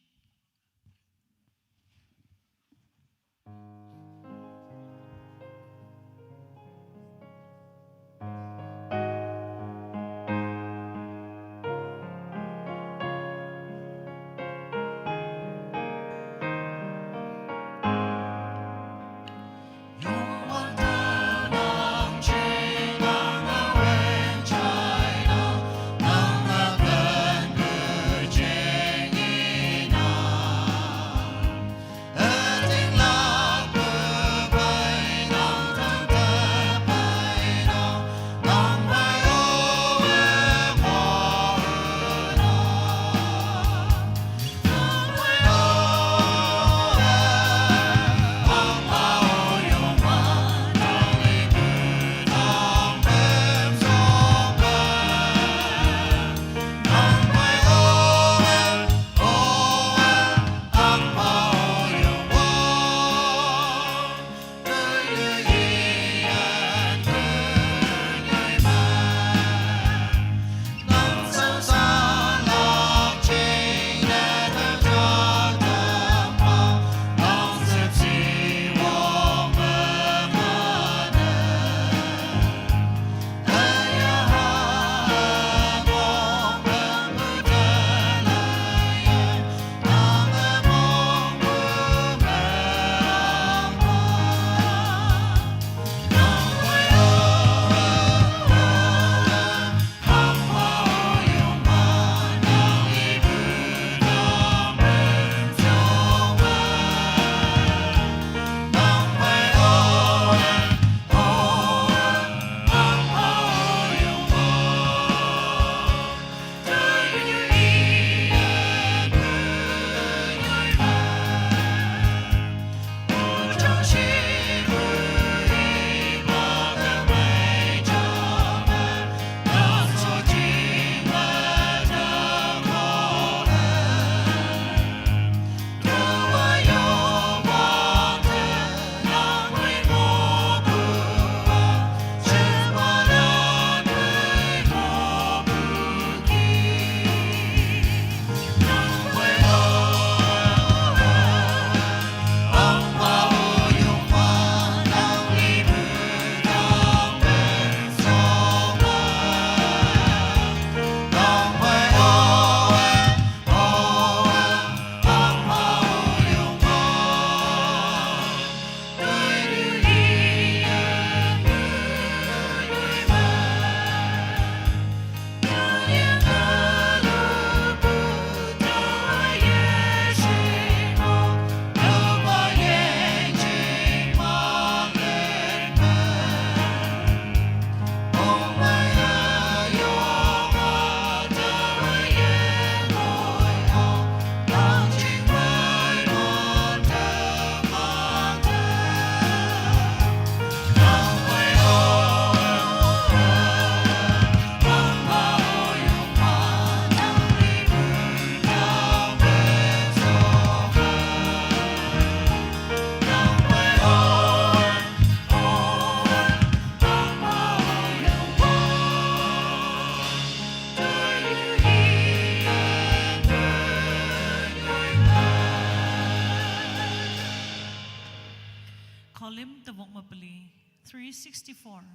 Volume tawok mapali, three sixty-four,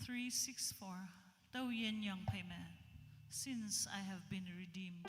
three six four. Tüoyin yangphei me, Since I Have Been Redeemed.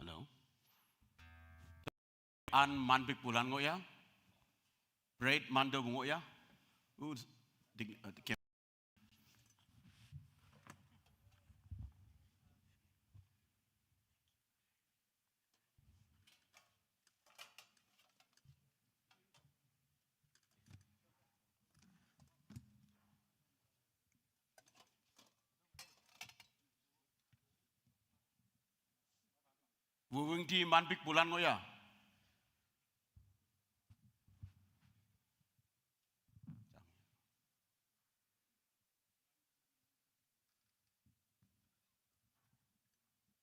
Hello. An manbik bulan ngoh ya. Bread mando ngoh ya. U, ding, uh, ding. Weweng di manbik bulan ngoh ya.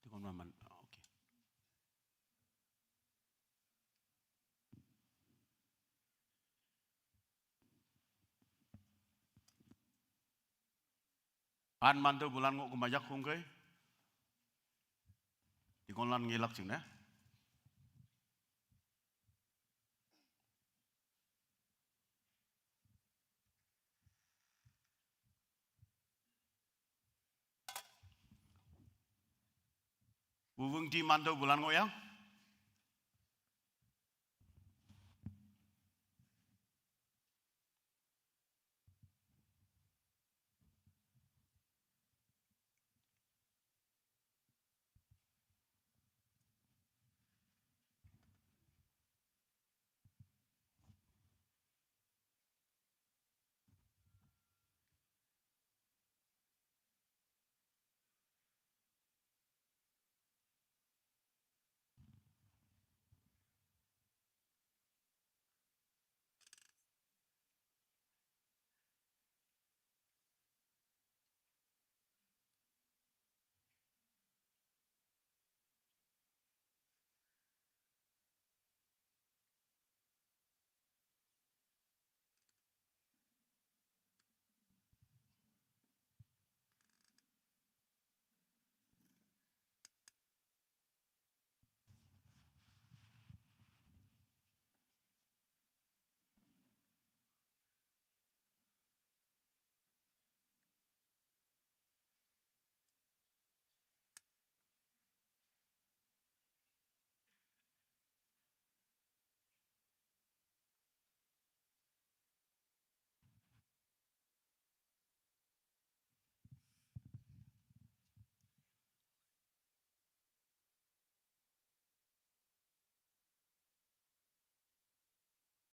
Di kon maman, ah, oke. An mando bulan ngoh kemayak hongke. Di kon lan ngilak cing ne. Wüwüng ti manto bulan ngohyang.